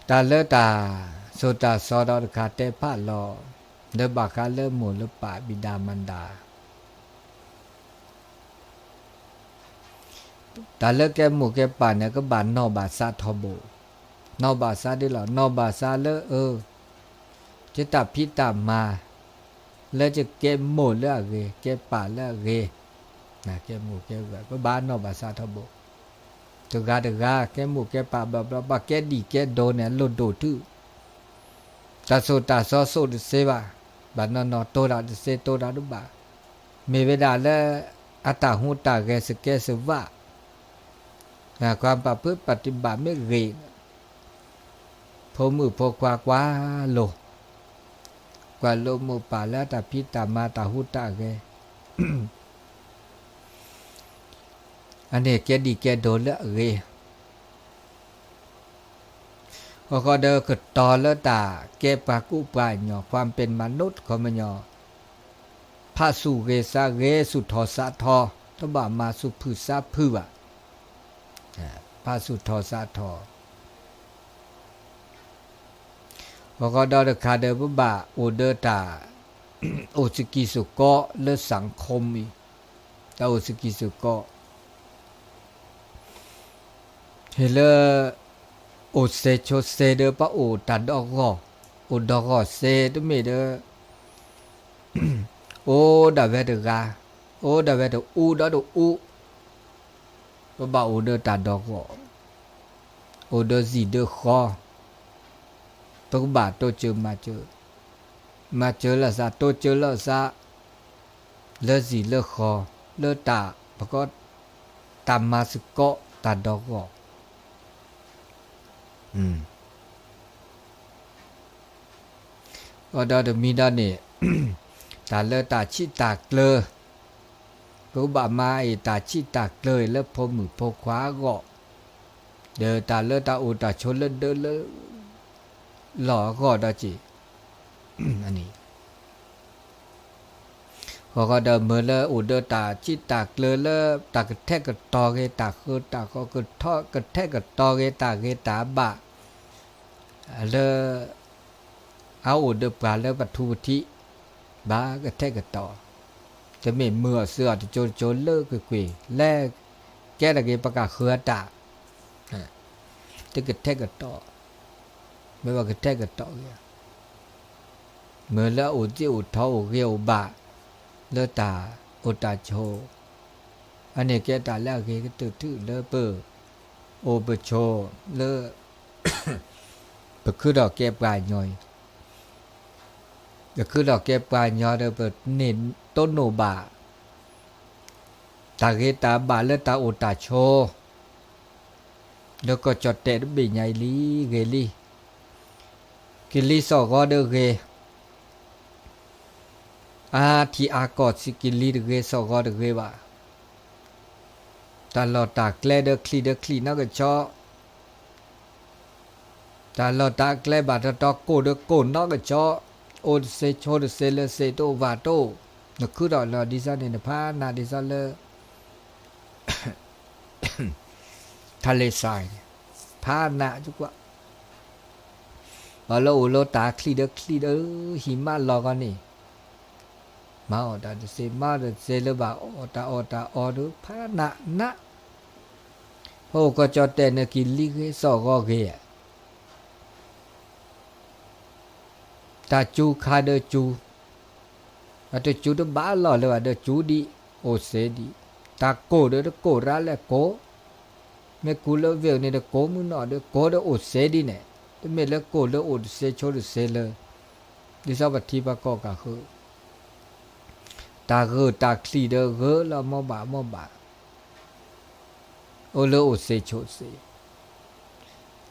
တၢ်လၢတၢ်သိၣ်တၢ်သီဒီးတခါတဲဖးလီၤ, လၢဘၣ်ဃးလၢမိၢ်လၢပၢ်ဘံၣ်ဒါမၤဒါ တၢ်လၢကဲမိၢ်ကဲပၢ်န့ၣ် ကဘၣ်နီၢ်ဘၣ်သးထီဘိ, နီၢ်ဘၣ်သးဒ်လီၤ, နီၢ်ဘၣ်သးလၢအ ကဲတၢ်ဖံးတၢ်မၤ လၢကဲမိၢ်လၢအဂ့ၤ, ကဲပၢ်လၢအဂ့ၤ, ကဲမိၢ်ကဲပၢ် ပဘၣ်နီၢ်ဘၣ်သးထီဘိ, တဂၤတဂၤ ကဲမိၢ်ကဲပၢ်ဘျီဘျီ ဘၣ်ကဲဒံၣ်ကဲဒိၣ်န့ၣ် လိၣ်ဒိၣ်တုၤ တၢ်သိၣ်တၢ်သီသိၣ်တသ့ဘၣ်, ဘၣ်နီၢ်နီၢ်တိၢ်တၢ်တသ့တိၢ်တၢ်တဘၣ်, မ့ၢ်ဝဲဒၣ်လၢ အတၢ်ဟူးတၢ်ဂဲၤစကဲစဝး, ကွၢ်ပာ်ဖုးပတံၣ်ဘၣ်မ့ၢ်ဂ့ၤ, ဖိမုၣ်ဖိခွါကွၢ်လိာ်, ကွၢ်လိာ်မိၢ်ပၢ်လၢတၢ်ဖံးတၢ်မၤတၢ်ဟူးတၢ်ဂဲၤ အန့ၣ်ကဲဒံၣ်ကဲဒိၣ်လၢအဂ့ၤ, အဃိဒီးကတီၤလၢတၢ်ကဲပှၤကူပှၤကညီ ความเป็นมนุษย์ ခီပညီ, ဖးဆူၣ်ဂ့ၤသးဂ့ၤ ဆူၣ်ထီၣ်သးထီ, တဘၣ်မၤဆူၣ်ဖုၣ်သးဖုၣ်ဘၣ်, ဖးဆူၣ်ထီၣ်သးထီ, အဃိဒီးတခါဒီးပဘၣ်အိၣ်ဒီးတၢ် အိၣ်စကံစကီလၢ สังคม အံၤ, တၢ်အိၣ်စကံစကီ ဟ့ၣ်လၢ အိၣ်စ့ဆိစ့ဒီးပအိၣ်တၢ်ဒီဂီၢ်, အိၣ်ဒီဂီၢ်စ့တမ့ၢ်ဒီး အိၣ်ဒၣ်ဝဲတဂၤ, အိၣ်ဒၣ်ဝဲတအူဒီးတအူ, ပဘၣ်အိၣ်ဒီးတၢ်ဒီဂီၢ်, အိၣ်ဒီးစံၣ်ဒီးဃီ, ပကဘၣ်တိစၢၤမၤစၢၤ, မၤစၢၤလၢသး တိစၢၤလၢသး, လၢစံၣ်လၢဃီ, လၢတၢ်ပကီ တၢ်မၤစ့ၢ်ကီးတၢ်ဒီဂီၢ် အဒီးတမံၤဒီးန့ၣ် တၢ်လၢတၢ်ဆံးတၢ်ကျၢၤ, ပကဘၣ်မၤအံၤတၢ်ဆံးတၢ်ကျၢၤအံၤလၢဖိမုၣ်ဖိခွါအဂီၢ်, ဒီးတၢ်လၢတၢ်အိၣ်တၢ်ဆိးလၢဒၢးလၢ လီၢ်အဂီၢ်ဒီးက့ၤ အဃိဒီးမ့ၢ်လၢအိၣ်ဒီးတၢ်ဆံးတၢ်ကျၢၤလၢ တၢ်ကထဲးကတီၤက့ၤတၢ်ဃၢတၢ်ဃီ, ကထဲးကတီၤက့ၤတၢ်ဂ့ၤတၢ်ဘၣ်, လၢ အအိၣ်ဒီးပှၤလၢပထူပထံး, ဘၣ်ကထဲးကတီၤ, တမ့ၢ်မုာ်အီၤစၢၤအီၤတကၠိတကၠိလၢကွ့ၢ်ကွ့ၢ်, လဲၤကဲထီၣ်က့ၤပကဃၢၤအတၢ်, တကထဲးကတီၤ, မ့ၢ်ဘၣ်ကထဲးကတီၤက့ၤ မ့ၢ်လၢအအိၣ်သ့အိၣ်ထီအိၣ်ဂ့ၤအိၣ်ဘၣ် လၢတၢ်အိၣ်တၢ်ဆိး, အန့ၣ်ကဲတၢ်လၢအဂ့ၤကတၢၢ်ထူၣ်လၢပအိၣ်ပဆိးလၢ ပခုထီၣ်ကဲပှၤကညီအံၤ, ပခုထီၣ်ကဲပှၤကညီဒီး ပန့ၢ်တိၢ်နီၣ်ဘၣ် တၢ်ဂ့ၤတၢ်ဘၣ်လၢတၢ်အိၣ်တၢ်ဆိး လၢကီၢ်ကၠီၣ်တဲၣ်တဘ့ၣ်ညါအံၤလံ ဂ့ၤလံ. ကလံၤစိာ်ဂီၤဒီးဂ့ၤ, အါထံအါကီၢ် ကလံၤတဂ့ၤ စိာ်ဂီၤတဂ့ၤဘၣ်. တၢ်လီၢ်တၢ်ကျဲဒီးချံၣ်ဒီးချံၣ်နီၢ်ကဆီ, တၢ်လီၢ်တၢ်ကျဲဘၣ်တတီၤ ကိၢ်ဒီးကိၢ်နီၢ်ကဆီ, အိၣ်တသ့ဆိးတသ့လၢသ့တအိၣ်ဘၣ်တအိၣ်, နခုထီၣ်လီၤဒ်သိးန့ၣ် နဖးနးဒ်သိးလၢ ထးလ့စါန့ၣ် ဖးနးကွၢ်, ပှၤလၢအိၣ်လၢတၢ်ချံၣ်ဒီးချံၣ်ဒီး ဟံၣ်မးလီၤဂီၤန့ၣ်, မၤအီၣ်တၢ်တသ့ မၤအီၣ်တၢ်တသ့လၢဘၣ်အီၣ်တၢ်အီၣ်တၢ်အီဒီး ဖးနးနး, ပအိၣ်ကီၢ်ကၠီၣ်တဲၣ်န့ၣ် ကလံၤဂ့ၤစိာ်ဂီၤဂ့ၤ, တၢ်စူၤခါဒီးစူၤ, အတစူၤတဘၣ်လီၢ်လၢၤဘၣ်ဒီးစူၤဒံး, အိၣ်သ့ဒံး, တၢ်ကိၢ်ဒီးတကိၢ်ရၤလဲၣ်ကိၢ်, မ့ၢ်ကူလၢဝ့ၢ်န့ၣ်တကိၢ်မုၢ်နီၢ်ဒီးကိၢ်ဒီးအိၣ်သ့ဒံးန့ၣ်, တမ့ၢ်လၢကိၢ်လၢအိၣ်တသ့ဆိးတသ့လၢ ဒ်သိးပထံပကီၢ်ကဃု, တၢ်ဂၢၢ်တၢ်ချံၣ်ဒီးဂၢၢ်လၢအမိၢ်ဘၣ်မိၢ်ဘၣ်, အိၣ်လၢအိၣ်သ့ဆိးသ့,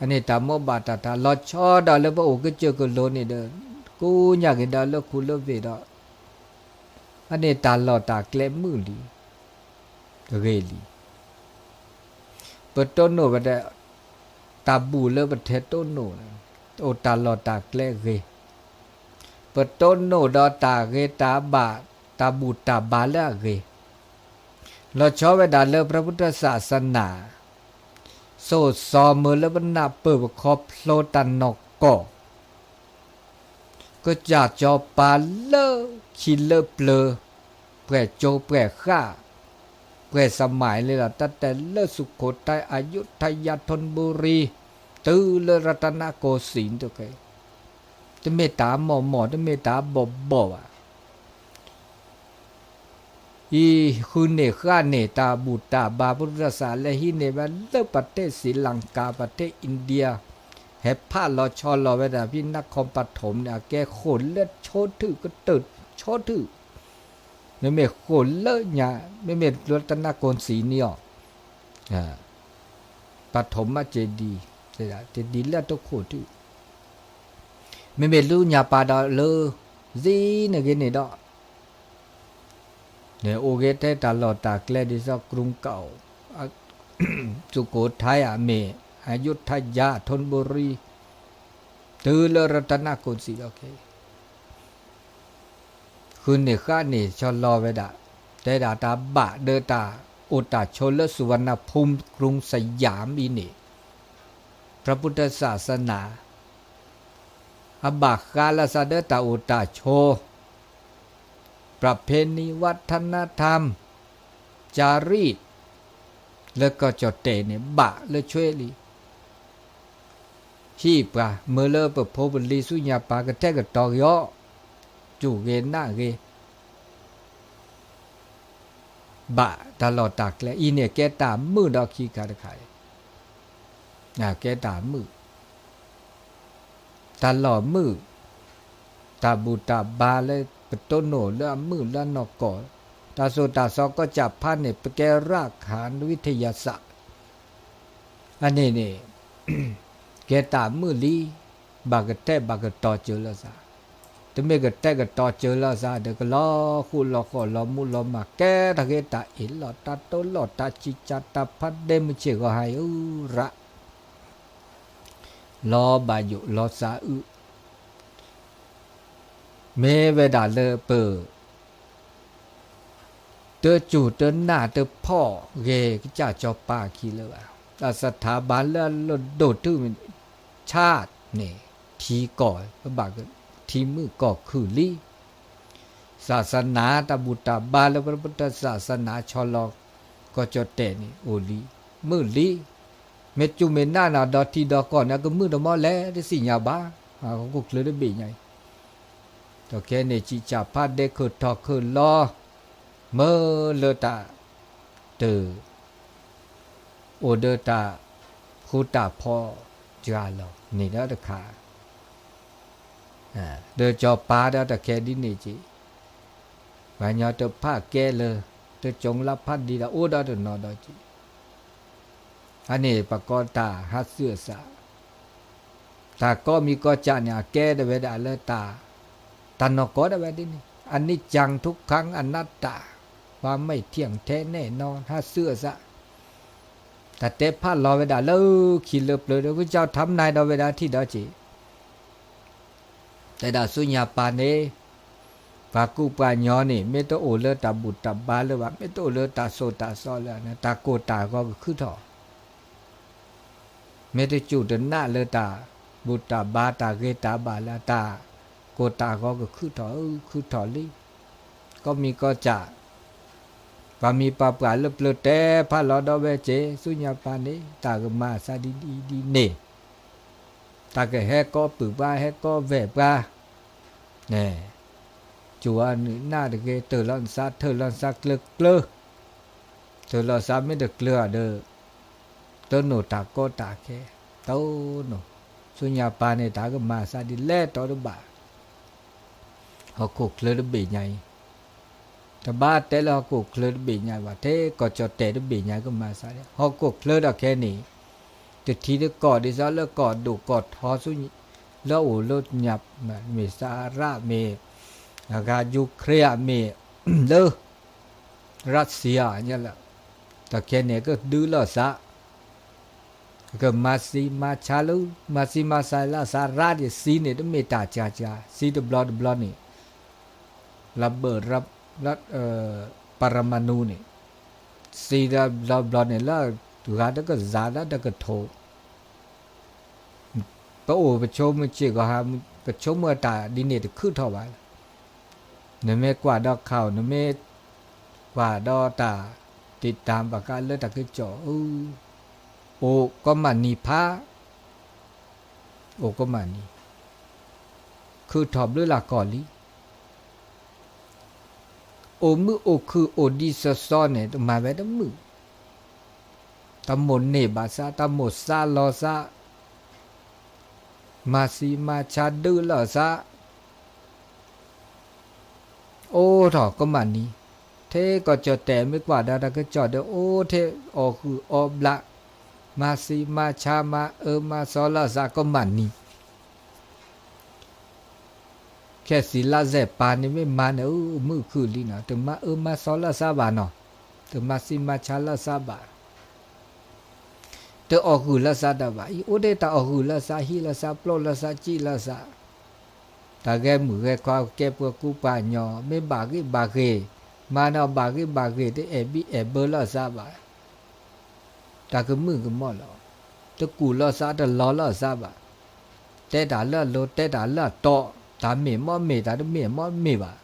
အန့ၣ်တၢ်မိၢ်ဘၣ်တၢ်တၢ်လီၤဆီဒီးလၢပအိၣ်ကစၢၢ်ကလိၤန့ၣ်ဒီး ကူညၣ်က့ၤဒီးလၢခူလၢဝ့ၢ်ဒီး အန့ၣ်တၢ်လီၢ်တၢ်ကျဲမုာ်လံ, ဂ့ၤလံ. ပတိၢ်နီၣ်ဝဲဒီး တၢ်ဘူၣ်လၢပထဲတိၢ်နီၣ်န့ၣ် အိၣ်တၢ်လီၢ်တၢ်ကျဲဂ့ၤ, ပတိၢ်နီၣ်ဒီးတၢ်ဂ့ၤတၢ်ဘၣ် တၢ်ဘူၣ်တၢ်ဘါလၢအဂ့ၤ, လီၤဆီဝဲဒၣ်လၢ พระพุทธศาสนา စိာ်စီၤမၢလၢပနၢ်ပၢၢ်ပခီဖျိတၢ်နီၢ်ကီၢ်, ကစၢ်စီၤပၤလၢခံလၢပျၢၤ, ပှဲၤကၠိပှဲၤဃၣ်, ပှဲၤစမၤလံလီၤ, တၢ်တဲလၢ สุโขทัย อยุธยา ธนบุรี တုၤလၢ รัตนโกสินทร์ တက့ၢ်. တမ့ၢ်တၢ်မီၢ်မီၢ် တမ့ၢ်တၢ်ဘီၣ်ဘီၣ်ဘၣ်. အံၤဃုန့ၢ်ဃၣ်န့ၢ်တၢ်ဘူၣ်တၢ်ဘါ ပှၤတၢ်စးလၢဟံးန့ၢ်ဝဲလၢပတဲၣ် ศรีลังกา ပတဲၣ် India, ဟဲဖးလီၤဆီလီၤဝဲဒၣ်ဖဲ นครปฐม န့ၣ် အကဲဃိာ်လၢဆိထုၣ်ကတၢၢ်ဆိထုၣ်, မ့မ့ၢ်ဃိာ်လၢညါ, မ့မ့ၢ်လၢ รัตนโกสินทร์ န့ၣ်အီၤ ပထမ เจดีย์, เจดีย์ လၢတခိၣ်ထူၣ်, မ့မ့ၢ်လၢညါပၤဒီးလၢ စ့န့ၣ်ဂ့ၤန့ၣ်ဒီး, န့ၣ်အိၣ်ဂ့ၤထဲတၢ်လီၢ်တၢ်ကျဲဒ်သိး กรุงเก่า สุโขทัย အမ့ၢ် อยุธยา ธนบุรี တုၤလၢ รัตนโกสินทร์ ဒီးက့ၤ ဃုန့ၢ်ဃၣ်န့ၢ်ဆီလီၤဝဲဒၣ်, တဲဒၣ်တၢ်ဘၣ်ဒီးတၢ်အိၣ်တၢ်ဆိးလၢ สุวรรณภูมิ กรุงสยาม အံၤန့ၣ်, พระพุทธศาสนา အဘၣ်ဃးလၢသးဒီးတၢ်အိၣ်တၢ်ဆိး, ประเพณีวัฒนธรรม จารีต လၢကီၢ်ကၠီၣ်တဲၣ်န့ၣ် ဘၣ်လၢဆွဲလံ ဟံၣ်ပှၤ မၢလၢပဖိပလံၤဆူညါပၤကတဲာ်ကတီၤဂ့ၤအီၤ, စူၢ်ဂ့ၤနာ်ဂ့ၤ, ဘၣ်တၢ်လီၢ်တၢ်ကျဲအံၤန့ၣ် ကဲတၢ်မုာ်ဒီးခံခါတခါအံၤ, ကဲတၢ်မုာ်, တၢ်လီၢ်မုာ်, တၢ်ဘူၣ်တၢ်ဘါလၢပတိၢ်နီၣ်လၢအမုာ်လၢအနီၢ်ကီၢ်, တၢ်သိၣ်တၢ်သီကီၢ်ကၠးဖးန့ၣ် ပကဲရၣ်ခၣ် วิทยาศาสตร์ အန့ၣ်န့ၣ် ကဲတၢ်မုာ်လံ, ဘၣ်ကတဲာ်ဘၣ်ကတီၤစၢၤလီၤသး, တမ့ၢ်ကတဲာ်ကတီၤစၢၤလီၤသးဒီး ကလီၤဃိၣ်လီၤဃီၣ်လီၤမူလီၤမၢ် ကဲတၢ်ဂ့ၤတၢ်အ့ၣ်လီၤ တၢ်တိၢ်လီၢ်တၢ်ဆံးစၢ်တၢ်ဖးဒဲမုၢ်ဆ့ၣ်ဂီၤဟါအံၤ အူရၣ် လီၤဘၣ်ယိၣ်လီၤသးအုး, မ့ၢ်ဝဲဒၣ်လၢပ တစူၢ်တနာ်တဖီၣ်ဂ့ၤကစၢ်စီၤပၤအခံလၢၤဘၣ်. တၢ် สถาบัน လၢအလိၣ်ဒိၣ်တုၤ ชาติ န့ၣ် ထံကီၢ် ပဘၣ်ထံမုၣ်ကီၢ်ခုၣ်လံ. ศาสนา တၢ်ဘူၣ်တၢ်ဘါလၢပ พุทธศาสนา ဆီလီၤ ကီၢ်ကၠီၣ်တဲၣ်န့ၣ် အိၣ်လံ မုာ်လံ. မ့ၢ်စူၢ်မ့ၢ်နာ်န့ၣ် ဒီးထံဒီးကီၢ်န့ၣ် ကမုာ်တမီၢ်လဲၣ် တသ့ၣ်ညါဘၣ်. ဟီၣ်ခိၣ်ချၢတဘ့ၣ်ညါအံၤ ဒီးခဲန့ၣ် ဆံးစၢ်ဖးဒဲခုၣ်ထီၣ်ခုၣ်လီၤ မၢလၢတၢ် တၢ် အိၣ်ဒီးတၢ်ဃူတၢ်ဖိးစှၤလီၤန့ၣ်ဒီးတခါ, ဒီးစီၤပၤဒီးတၢ်ခဲဒ်န့ၣ်က့ၤ, ပှၤကညီတဖၣ်ကဲလၢ တကၠိလၢဖးဒံးဒီးအိၣ်ဒီးတနီၤဒီးက့ၤ အန့ၣ်ပကိးတၢ်ဟးသုးအသး, တၢ်ကိးမံၤကိးကၠးန့ၣ် အကဲဒၣ်ဝဲဒၣ်လၢတၢ်, တၢ်နီၢ်ကီၢ်ဒၣ်ဝဲဒ်န့ၣ် အနံၣ်ကၠၢင် ထုကၣ် အနတ္တၢ်, ပှၤမ့ၢ်ထံၣ်ထဲနဲၣ်နီၤ ဟးသုးအသး, တၢ်တဲဖးလီၤဝဲဒၣ်လၢခံလၢပျၢၤဒီး ကစၢ်ထါမနၤဒီးဝဲဒၣ်ထံၣ်ဒီးက့ၤ တဲဒၣ်ဆူညါပၤန့ၣ်, ပှၤကူပှၤညီန့ၣ် မ့ၢ်တအိၣ်လၢတၢ်ဘူၣ်တၢ်ဘါလၢၤဘၣ်, မ့ၢ်တအိၣ်လၢတၢ်သိၣ်တၢ်သီလၢၤန့ၣ် တၢ်ကိၢ်တၢ်ဂီၤကခုၣ်ထီၣ်, မ့ၢ်တစူၢ်တနာ်လၢတၢ်ဘူၣ်တၢ်ဘါတၢ်ဂ့ၤတၢ်ဘၣ်လၢၤ တၢ်ကိၢ်တၢ်ဂီၤကခုၣ်ထီၣ်, ခုၣ်ထီၣ်လံ. ကိးမံၤကိးကၠး ပှၤမံၤပှၤပှၢ်လၢပျၢၤတဲဖးလီၤဒီးဝဲက့ၤ ဆူညါပၤန့ၣ် တၢ်ကမၤသးဒ်ဒ်န့ၣ်, တၢ်ကဟဲကိးပုၢ်ပှၤ ဟဲကိးဝဲၢ်ပှၤ, စူၢ်အနုာ်နၢ်တဂ့ၤ, တၢၢ်လီၤနသး ထၢၣ်လီၤနသးကျၢၤကျၢၤ, တၢၢ်လီၤသးမ့ၢ်တကျၢၤဒီး တိၢ်နီၣ်တၢ်ကီတၢ်ခဲ, တိၢ်နီၣ်, ဆူညါပၤန့ၣ် တၢ်ကမၤသးဒ်လဲၣ်တီတဘၣ် ဟီၣ်ခိၣ်ချၢတဘ့ၣ်ညါအံၤ, တဘၣ်တဲလၢဟီၣ်ခိၣ်ချၢတဘ့ၣ်ညါဘၣ်, ထဲကီၢ်ကၠီၣ်တဲၣ်တဘ့ၣ်ညါကမၤသးဒ် ဟီၣ်ခိၣ်ချၢဒီးခဲန့ၣ်, တထံတကီၢ်ဒ်သိးလၢကီၢ်ဒိၣ်ကီၢ်ထီဆူ, လၢအအိၣ်လၢညါ, မ့ၢ်စၤရါမ့ၢ်, အဂၤယူၤခရ့အမ့ၢ်, လၢ ရၢၣ်စံယါညါလၢ, ဒီးခဲန့ၣ်ကဒုးလိာ်သး ကမၤသံမၤဆါလၢ မၤသံမၤဆါလၢအသးရၣ်ဒံး သံန့ၣ် တမ့ၢ်တၢ်စှၤစှၤ သံတဘျီတဘျီန့ၣ် လၢဘၢၣ်ရၢၣ် လၢ ပၤရမၤနူၤ န့ၣ် သံတဘျီတဘျီန့ၣ် လၢ ဂၤတကစၤဒၣ်တကထိး, ပအိၣ်ပဆိကမိၣ်စ့ၢ်ကီးဟါ, ပဆိကမိၣ်အတၢ်ဒ်န့ၣ်တခုၣ်ထီၣ်ဘၣ်. နမ့ၢ်ကွၢ်ဒီးခီၣ်, နမ့ၢ်ကွၢ်ဒီးတၢ်တံာ်တာ်ဘၣ်ဃးလၢတၢ်ကစီၣ်, အိၣ်ကီမးနံၤဖး, အိၣ်ကီမးနံၤ, ခုၣ်ထီၣ်ဘျုးလၢကီၢ်လံ. အိၣ်မုာ်အိၣ်ခုၣ်အိၣ်ဒံးစီစီန့ၣ် တမၤဝဲတမုာ်, တၢ်မိၣ်န့ၢ်ဘၣ်စး, တၢ်မိၣ်စးလီၤစး, မၤဆံးမၤဆါဒုးလၢစး, အိၣ်ထီၣ်ကီမးနံၤ, ထဲကီၢ်ကၠီၣ်တဲာ်မ့ၢ်ကွၢ်ဒီးတၢ်ကစီၣ်ဒီး အိၣ်ထဲအီၣ်ဃုာ်အီဘျး, မၤဆံးမၤဆါမၤအၢမၤစီလၢစးကီမးနံၤ. ခဲစံးလါစဲးပၤန့ၣ်မ့ၢ်မၤန့ၣ် အိၣ်မုာ်ခုၣ်လံနီၤ, တမၤအၢမၤစီလၢစးဘၣ်နီၤ, တမၤဆံးမၤဆါလၢစးဘၣ်, တအီၣ်ဃုာ်လၢစးတၢ်ဘၣ်, အံၤအိၣ်ဒၣ်တၢ်အီၣ်ဃုာ်လၢစး, ဟံးလၢစး, ပျီလၢစး, စံၣ်လၢစး, တၢ်ဂဲၤမုၢ်ဂဲၤခွါ, ကဲပှၤကူပှၤကညီ, မ့ၢ်ဘၣ်ဂ့ၢ်ဘၣ်ဂ့ၢ်, မၤန့ၢ်ဘၣ်ဂ့ၢ်ဘၣ်ဂ့ၢ်, တအဲၣ်ဘံၣ်အဲၣ်ဘၢလၢစးဘၣ်, တၢ်ကမုာ်ကမီၣ်လီၤ, တကူၣ်လီၤစးတလီၤလၢစးဘၣ်, တဲတၢ်လၢအလိၤ, တဲတၢ်လၢအတီ, တၢ်မ့ၢ်မ့ၢ်မ့ၢ်, တၢ်တမ့ၢ်မ့ၢ်တမ့ၢ်ဘၣ်.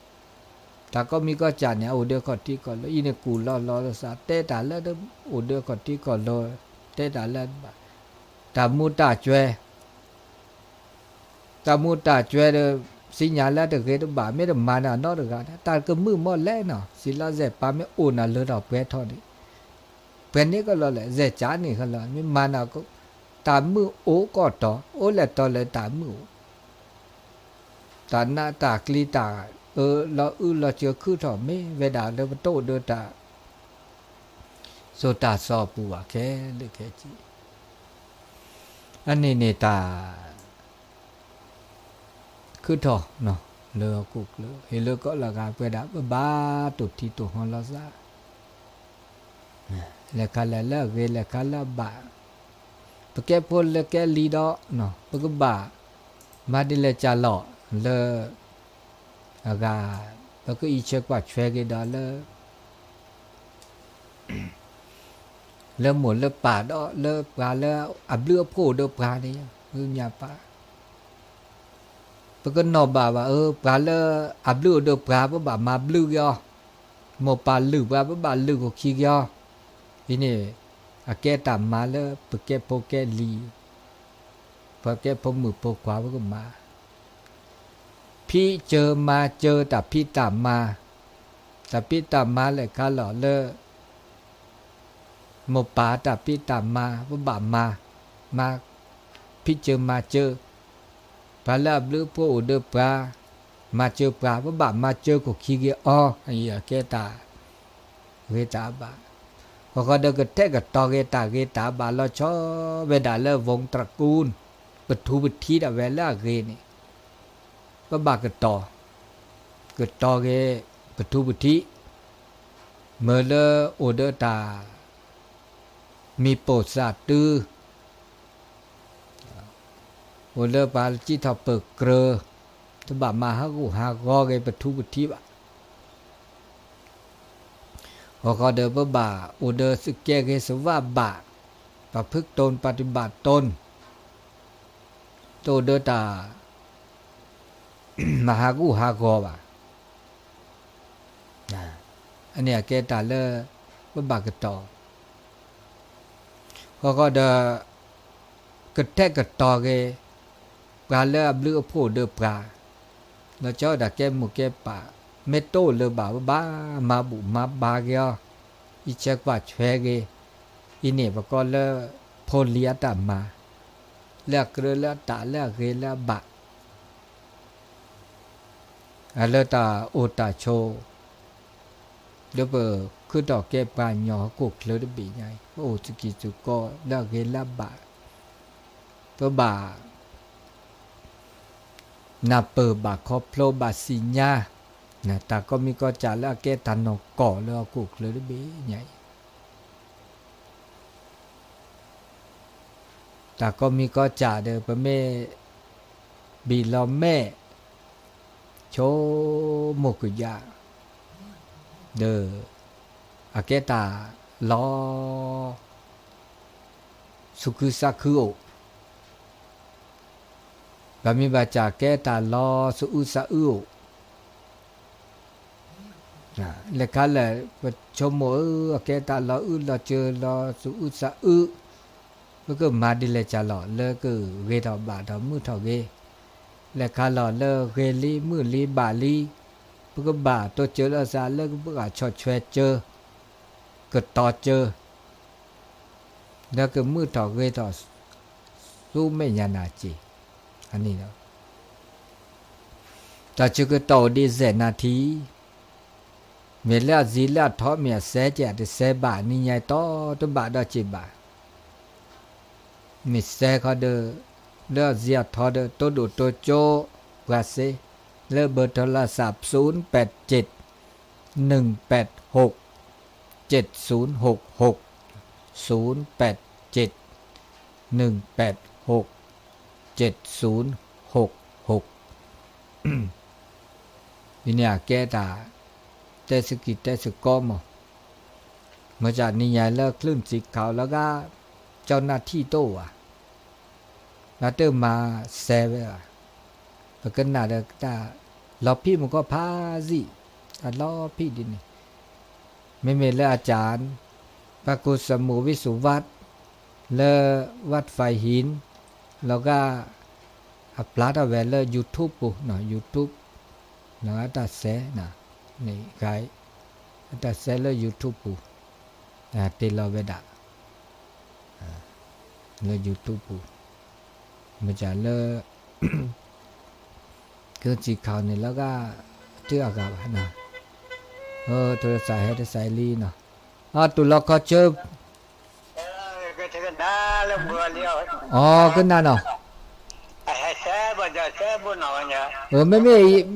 တၢ်ကိးမံၤကိးစၢ်န့ၣ် အအိၣ်ဒီးခီၣ်ထံးကီၢ်လိၤ, အံၤန့ၣ်ကူၣ်လီၤလီၤလၢစး, တဲတၢ်လၢ အိၣ်ဒီးခီၣ်ထံးကီၢ်လိၤ, တဲတၢ်လၢဘၣ်, တၢ်မူတၢ်ကွဲၤ, တၢ်မူတၢ်ကွဲၤဒီး သ့ၣ်ညါလၢတဂ့ၤတဘၣ်, မ့ၢ်တမၤန့ၢ်နီတဂၤ, တၢ်ကမုာ်မီၢ်လဲၣ်နီၤ, စံးလါစဲးပၤမ့ၢ်အိၣ်နၤလၢထီၣ်ပှဲၤထီၣ်န့ၣ်, ပှဲၤန့ၢ်ကလီၤလဲၣ်, စဲးကၢန့ၣ်ကလီၤ, မ့ၢ်မၤန့ၢ် တၢ်မုာ်အိၣ်ကီၢ်တီၤ, အိၣ်လဲၤတီၤလၢတၢ်မုာ်အိၣ်, တၢ်နးတၢ်ကျံၤတၢ်အၢလီၤအုၣ်လီၤစၢၤခုၣ်ထီၣ်မ့ၢ်ဝဲဒၣ်လၢပတအိၣ်ဒီးတၢ် စိၤတၢ်စီပူၤဘၣ်ခဲလၢာ်ခဲဆ့, အန့ၣ်န့ၣ်တၢ် ခုၣ်ထီၣ်လၢဟီၣ်ခိၣ်ချၢ ဟ့ၣ်လၢကီၢ်လၢဂၤပဝဲဒၣ် ပဘၣ်တိၢ်ထံတိၢ်ဟီၣ်လီၤသး, လဲၤခါလဲၤလၢအဂ့ၤ လဲၤခါလၢအဘၣ်, ပကဲဖိလၢကဲလံၤဒီး ပကဘၣ် မၤဒ်လဲၣ်ကၢ်လီၤလၢ အဂၤ ပကအံးဆၢကွၢ်ဆှဲက့ၤဒီးလၢ လၢမိၢ်လၢပၢ်ဒီးလၢပှၤလၢအဘျုးအဖှိၣ်အိၣ်ဒီးပှၤန့ၣ် မ့ၢ်ညါပၢ် ပကနီၣ်ဘၣ်ဘၣ် အၢ ပှၤလၢအဘျုးအိၣ်ဒီးပှၤ ပဘၣ်မၤဘျုးက့ၤအီၤ, မိၢ်ပၢ်လုၢ်ပှၤ ပဘၣ်လုၢ်ခိၣ်ခံက့ၤအီၤ, အံၤန့ၣ် အကဲတၢ်မၤလၢပကဲဖိကဲလံၤ ပှၤကဲဖိမုၣ်ဖိခွါပကမၤ, ဖံးစၢၤမၤစၢၤတၢ်ဖံးတၢ်မၤ, တၢ်ဖံးတၢ်မၤလဲၤခါလီၤလၢ မိၢ်ပၢ်တၢ်ဖံးတၢ်မၤ ပဘၣ်မၤ, မၤ, ဖံးစၢၤမၤစၢၤ, ပှၤလၢအဘျုးအဖှိၣ်အိၣ်ဒီးပှၤ, မၤစၢၤပှၤ ပဘၣ်မၤစၢၤခိၣ်ခံက့ၤအီၤ, အံၤအကဲတၢ် ဂ့ၤတၢ်ဘၣ်, ဃီဃီဒီးကထဲကတီၤက့ၤတၢ်ဂ့ၤတၢ်ဘၣ်လီၤဆီ ဝဲဒၣ်လၢ ဝူတြကူၣ်, ပထူပထံးဒၣ်ဝဲလၢအဂ့ၤန့ၣ်, ပဘၣ်ကတီၤ, ကတီၤက့ၤ ပထူပထံး, မၢလၢအိၣ်ဒီးတၢ် မံၤပိာ်သးတုၤ အိၣ်လၢပှၤစံးထီၣ်ပၢၢ်ကြၢး, တဘၣ်မၤဟးဂူာ်ဟးဂီၤက့ၤပထူပထံးဘၣ်. ဃီဃီဒီးပဘၣ်အိၣ်ဒီးသုးကဲဂ့ၤစဝါဘၣ်, ပဖုၣ်တိၢ်ပှၤတဘၣ်တိၢ်, တအိၣ်ဒီးတၢ် မၤဟးဂူာ်ဟးဂီၤဘၣ်. အန့ၣ်အကဲတၢ်လၢ ပဘၣ်ကတီၤ ဃီဃီဒီး ကထဲကတီၤက့ၤ ပှၤလၢအဘျုးအဖှိၣ်ဒီးပှၤ, လီၤဆီဒၣ်ကဲမိၢ်ကဲပၢ်, မ့ၢ်တအိၣ်လၢၤဘၣ် ပဘၣ်မၤဘူၣ်မၤဘါက့ၤအီၤ, အံးဆၢကွၢ်ဆှဲက့ၤ, အံၤန့ၣ်ပကိးလၢ ဖိလံၤအတၢ်မၤ, လၢအကြၢးလၢအတၢ်လၢအဂ့ၤလၢအဘၣ် အလၢတၢ်အိၣ်တၢ်ဆိး လၢပခုၣ်ထီၣ်ကဲပှၤကညီဟီၣ်ခိၣ်ချၢတဘ့ၣ်ညါအံၤ ပအိၣ်သူၣ်ကံၢ်သူၣ်ကီလၢအဂ့ၤလၢအဘၣ်, ပဘၣ် နၢ်ပၢၢ်ဘၣ်ခီဖျိဘၣ်သ့ၣ်ညါ တၢ်ကိးမံၤကိးစၢ်လၢအကဲတၢ်နီၢ်ကီၢ်လၢဟီၣ်ခိၣ်ချၢတဘ့ၣ်ညါအံၤ တၢ်ကိးမံၤကိးစၢ်ဒီး ပမ့ၢ်ဘံၣ်လီၤမဲာ် ဆိကမိၣ်ကွံာ်ယၤ ဒီး အကဲတၢ်လီၤ ဆူၣ်ခုဆါခုအိၣ်, ဘၣ်မ့ၢ်ဘၣ်စၢ်ကဲတၢ်လီၤဆူၣ်အုးဆါအုးအိၣ်, လဲၤခါလၢာ် ပဆိကမိၣ်ဧၢ အကဲတၢ်လီၤအုးလီၤစၢၤလီၤဆူၣ်အုးဆါအုး, ပကမၤဒ်လဲၣ်စၢ်လီၤ လၢကဂ့ၤထီၣ်ဘၣ်ထီၣ်မုာ်ထီၣ်ဂ့ၤ, လဲၤခါလီၤလၢဂ့ၤလံမုာ်လံဘၣ်လံ, ပကဘၣ်တိစၢၤလၢစးလၢပကဆီၣ်ထွဲစၢၤ ကတီၤစၢၤ လၢကမုာ်ထီၣ်ဂ့ၤထီၣ် ဆူမဲာ်ညါနၤစ့ၢ်, အန့ၣ်လီၤ. တၢ်ဆၢကတီၢ်အိၣ်ဒံးစဲးနၣ်ထံ, မ့ၢ်လၢအစံးလၢအထီမ့ၢ်အစဲးကဲး တစဲးဘၣ် နံၤညါတီတဘၣ်ဒီးစ့ၢ်ဘၣ် မ့ၢ်စဲးခီဒီး လၢအစံးအထီဒီး တိဒိၣ်တိကၠိ ပှၤစ့ လၢဘၢၣ်ထီလၢစး ศูนย์แปดเจ็ด หนึ่งแปดหก เจ็ดศูนย์หกหก ศูนย์แปดเจ็ด หนึ่งแปดหก เจ็ดศูนย์หกหก ဒ်န့ၣ်အကဲတၢ် တဲစကံးတဲစကီမး, မ့ၢ်စးနံၤညါလၢ คลื่นสีขาว လီၤဂာ် เจ้าหน้าที่ တအိၣ်ဧါ, နတမၤစဲးဝဲဧါ, ပကနၣ်ဒီးတၢ်လီၤဖံးမုၢ်ကီၢ်ဖးစံၣ်, တၢ်လီၤဖံးဒ်န့ၣ်, မ့မ့ၢ်လၢအကၠၢ် พระครูสมุทรวิสุวัฒน์ လၢ วัดฝายหิน လီၤဂာ် အပျၢ်ထီၣ်ဝဲလၢ YouTube ပူၤ YouTube အတၢ်စဲး န့ၣ် အတၢ်စဲးလၢ YouTube ပူၤ တ့လီၤဝဲဒၣ် လၢ YouTube ပူၤ မ့ၢ်စးလၢ ကၢၢ်စံးခီန့ၣ်လီၤဂာ် တၢ်အဂၤဘၣ်နီၤ, ထိရစးဟဲတစဲးလံနီၤ, အတူၢ်လီၤခီဆၢ အိ ကနၣ်နီၤ, မ့မ့ၢ်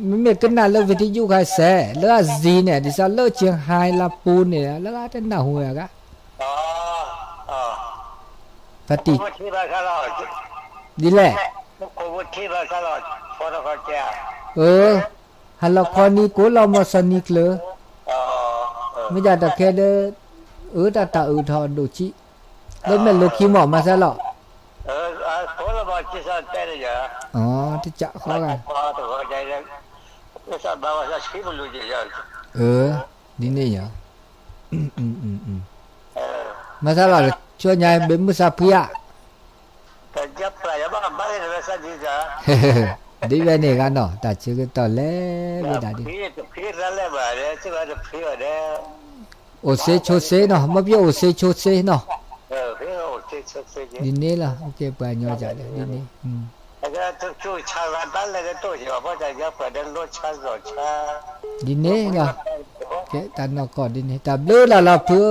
မ့မ့ၢ်ကနၣ်လၢ ဝံၤတယုၢ်ခါစဲး လၢအစံးန့ၣ် ဒ်သိးလၢကၠ့ဟါလၢပူၤန့ၣ် လၢအတနၢ်ဟူဝဲအဂၤ ဖါတံၢ် ဒ်လဲၣ်, အၢ ဟါလီၤခီနံၤကိးလီၤမီၢ်စီၤနံၤကျၢၤ, မ့ၢ်ဒၣ်တၢ်ခဲလၢ အၢ တၢ်တၢ်အုးထီၣ်ဒိၣ်ဆံး, လၢမဲာ်လိၤခံမီၢ် မၤစၢ်လီၤ, တကးဃီဂၤ အၢ ဒ်န့ၣ်ယၤ, မၤစၢ်လီၤ ဆိညါ ဘ့ၣ်မုၢ်စၢ်ဖှံဧါ, ဒ်ဝဲန့ၣ်ဂ့ၤနီၤ တၢ်ဆၢကတီၢ်လဲၤဝဲဒၣ်ဒ် အိၣ်စ့ဆိစ့နီၤ မ့ၢ်ပယီၤအိၣ်စ့ဆိစ့နီၤ, ဒ်န့ၣ်လီၤ ပှၤကညီဒ်န့ၣ် ဒ်န့ၣ်လီၤ ကဲတၢ်နီၢ်ကီၢ်ဒ်န့ၣ် တၢ်ဘျုးလီၤလီၤဖုဧၢ,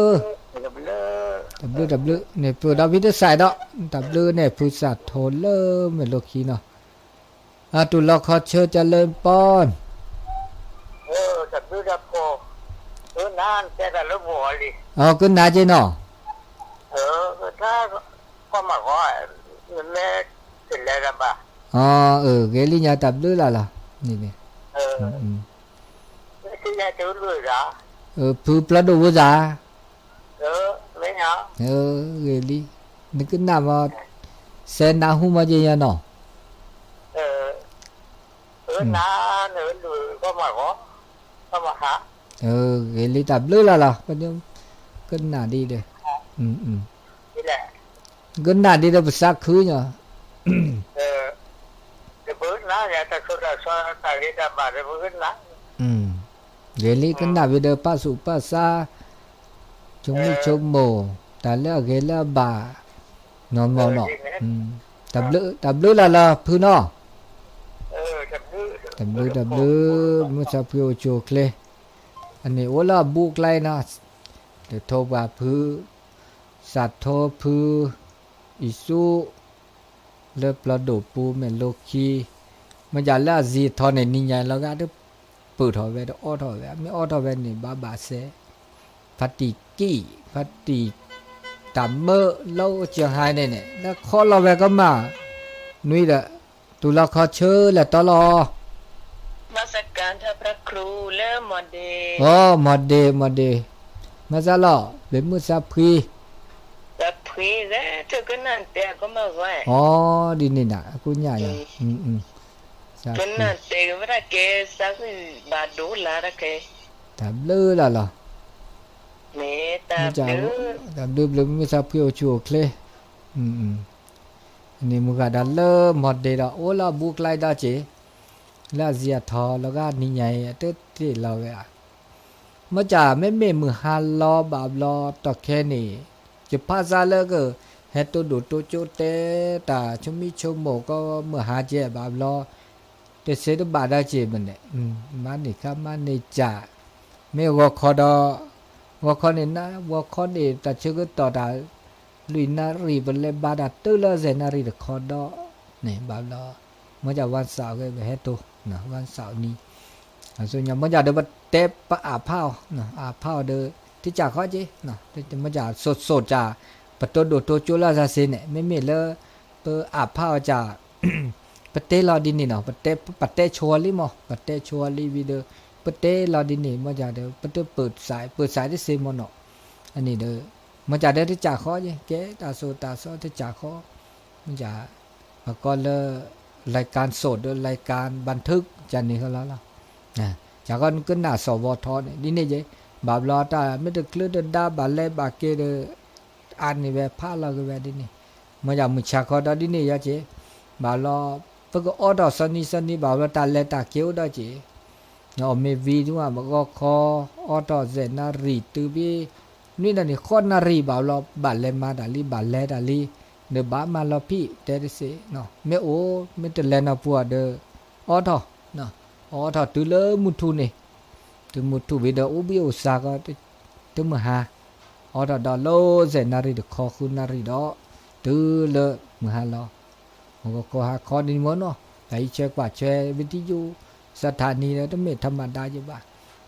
တၢ်ဘျုးတၢ်ဘျုးန့ၣ် ဖုဒီးဖံတစဲးဒီး တၢ်ဘျုးန့ၣ် ဖုစးထိးလၢမဲာ်လိၤခံနီၤ, အတူၢ်လီၤခီဆၢ เจริญพร ကနၣ်က့နီၤ, ဂ့ၤလံညါတၢ်ဘျုးလီၤလီၤ, န့ၣ်န့ၣ် ဖုပျီဒိၣ်ဝဲစၢ်, ဂ့ၤလံ, နကနၣ်မး, စဲးနၢ်ဟူမးက့ၤညါနီၤ, ဂ့ၤလံတၢ်ဘျုးလီၤလီၤ, ကနၣ်ဒ်ဒီး, ကနၣ်ဒ်ဒီးပသးခုညါ ဂ့ၤလံကနၣ်ဝံၤဒီးပာ်ဆူးပာ်ဆါ, ဆိကမိၣ်ဆိကမိၣ်, တၢ်လၢအဂ့ၤလၢအဘၣ်, နီၢ်မီၢ်နီၤ, တၢ်ဘျုးလီၤလီၤဖုနီၤ, တၢ်ဘျုးတၢ်ဘျုး, မုၢ်သးဖှံအိၣ်ဆူၣ်အိၣ်ချ့, အန့ၣ်အိၣ်လၢအဘူးအကျဲနီၤ, တထိပှၤဖု, စးထိဖု, အံၤဆူ လၢပျီဒိၣ်ပူၤမဲာ်လိခံ, မ့ၢ်ဒၣ်လၢအစံးထီၣ်န့ၣ် နံၤညါလီၤဂာ်တပၢၢ်ထီၣ်ဝဲတအီထီၣ်ဝဲ မ့ၢ်အီထီၣ်ဝဲန့ၣ် ဘၣ်ဘၣ်စဲး, ဖါတံၢ်ကံၣ်, ဖါတံၢ်တၢ်မၢလီၤကၠီဟါန့ၣ်န့ၣ် လၢခီလီၤဝဲကမၣ်, နွံဒီး တူၢ်လီၤခီဆၢလဲၤတီလီၤ မၤစကၤထၢၣ်ဖရၣ်ခရူၣ်လၢမီၢ်ဒ့, အိ မီၢ်ဒ့ မီၢ်ဒ့, မၤစၢ်လီၤ ဘ့ၣ်မုၢ်သးဖှံ, သးဖှံ ကဲ, ကနၣ်တဲကမၣ်ဝဲ, အိ, ဒ်န့ၣ်ဒၣ် အကိးညၣ်ယၤ, ကနၣ်တဲဝဲဒၣ်ကဲ, စးဂံၢ်ဘၣ်ဒိလၢတကဲ, တၢ်ဘျုးလီၤလီၤ, မ့ၢ်တၢ်ဘျုး, တၢ်ဘျုးဘျုး မ့ၢ်သးဖှံအိၣ်ဆူၣ်အိၣ်ချ့, န့ၣ်မုၢ်ဂၤဒီးလၢမီၢ်ဒ့ဒီး အိၣ်လၢအဘူးကလါဒီးက့ၤ, လၢအစံးအထီၣ်လီၤဂာ်နံၤညါအံၤ အတတ့ၢ်လီၤဝဲဧါ. မ့ၢ်ကၢ် မ့မ့ၢ်မုၢ်ဟါလီၤဘၣ်ဘျီတီၢ်ခဲန့ၣ်, ယဖးစါလၢက ဟဲတိၢ်ဒိၣ်တိၢ်ကၠိတဲတၢ်ဆိမိၣ်ဆိကမိၣ်ကီးမုၢ်ဟါကဲဘၣ်ဘျီ, တစ့တဘၣ်ဒီးက့ၤမးန့ၣ်, မၤန့ၢ်ခါမၤန့ၢ်ကၢ်, မ့ၢ်ဂီၤခီဒီး, ဂီၤခီန့ၣ်, ဂီၤခီန့ၣ် တၢ်ဆၢကတီၢ်တၢ် လွံၢ်နၣ်ရံၣ် ပလဲၤဘါတၢ်တုၤလၢစဲးနၣ်ရံၣ်တခီဒီး, န့ၣ်ဘၣ်ဘျီ, မ့ၢ်ကၢ် ဝါစးဂ့ၤ ပဟဲတိၢ်, ဝါစးနံၤ, မ့ၢ်ကၢ်ဒီးပတဲပအးဖးအီၤ, အးဖးအီၤဒီး တကးဃီက့ၤ, မ့ၢ်ကၢ် စိၤစိၤကၢ်, ပတိၢ်ဒိၣ်တိၢ်ကၠိလၢသးစ့န့ၣ် မ့မ့ၢ်လၢ ပအးဖးအီၤကၢ် ပတဲလီၤဒ်န့ၣ်နီၤ, ပတဲဆိဝဲလံမး, ပတဲဆိဝဲလံဝံၤဒီး, ပတဲလီၤဒ်န့ၣ် မ့ၢ်ကၢ်ဒီး ပတပၢၢ်စး, ပၢၢ်စးတစ့မးနီၤ, အန့ၣ်ဒီး, မ့ၢ်ကၢ်ဒီးတကးဃီက့ၤ, ကဲတၢ်စိၤတၢ်စီတကးဃီ, မ့ၢ်ကၢ်, အကီလၢ လၢကၣ်စိးဒီး လၢကၣ်ဘၣ်ထုး ကန့ၣ်ဃီလီၤလီၤ, ကၢ်ဃီနကနၣ်စီၤဝီထီန့ၣ် ဒ်န့ၣ်က့ၤ, ဘၣ်ဘျီတၢ်မ့ၢ်တချုးတဒါဘၣ်လဲၤဘၣ်က့ၤဒီး အါန့ၢ်ဝဲဖးလီၤက့ၤဝဲဒ်န့ၣ်, မ့ၢ်ကၢ်မုၢ်ဆါခီဒီးဒ်န့ၣ်ယဲက့ၤ, ဘၣ်ဘျီ, ပကအီထီၣ်စီၤနံၤစီၤနံၤ ဘၣ်ဘျီတၢ်လဲၤတၢ်က့ၤအိၣ်ဒီးက့ၤ, အီၣ်မ့ၢ်ဝံၤဒုး ဂီၤခီ, အီထီၣ်စဲးနၣ်ရံၣ်တုၤဖဲ, နွံနၣ်ရံၣ်ဃိးနၣ်ရံၣ်ဘၣ်ဘျီ ဘၣ်လဲၤမၤတၢ်လံ ဘၣ်လဲၤတၢ်လံ, ဒီးဘၣ်မၤလီၤဖံးတဲတစ့, မ့ၢ်အိၣ် မ့ၢ်တလဲၤနီၢ်ပူၤအီၤဒီး, အီထီၣ်, အီထီၣ်တုၤလၢမုၢ်ထူၣ်န့ၣ်, တုၤမုၢ်ထူၣ်ဝံၤဒီးအိၣ်ဘှံးအိၣ်စးကီး, တမုၢ်ဟါ, အီထီၣ်ဒီးလၢစဲးနၣ်ရံၣ်တခီဃုနၣ်ရံၣ်ဒီး, တုၤလၢမုၢ်ဟါလီၤ, မ့ၢ်ဂီၤခီဟါခီဒ်န့ၣ်မ့ၢ်နီၤ, တၢ်အံၤဆဲးကွၢ်ဆွဲ ဝံၤတယုၢ်, စထၣ်နံၤဒီးတမ့ၢ်ထမဒါယဘၣ်,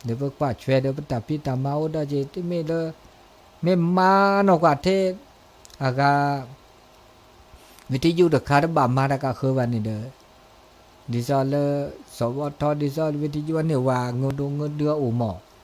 ဒီးပကွၢ်ဆွဲဒီးပတၢ်ဖံးတၢ်မၤအိၣ်ဒီးက့ၤ တမ့ၢ်လၢ, မ့ၢ်မၤနီၢ်ကွၢ်ထဲ, အဂၤ ဝံၤတယုၢ်တခါတဘၣ်မၤတၢ်ကဃၢၤဘၣ်န့ၣ်ဒီး, ဒ်သိးလၢ, စီၤဝီထီ ဒ်သိးလၢဝံၤတယုၢ်န့ၣ် ဝၤငၢဒိၣ်ငၢဒုအအိၣ်မး,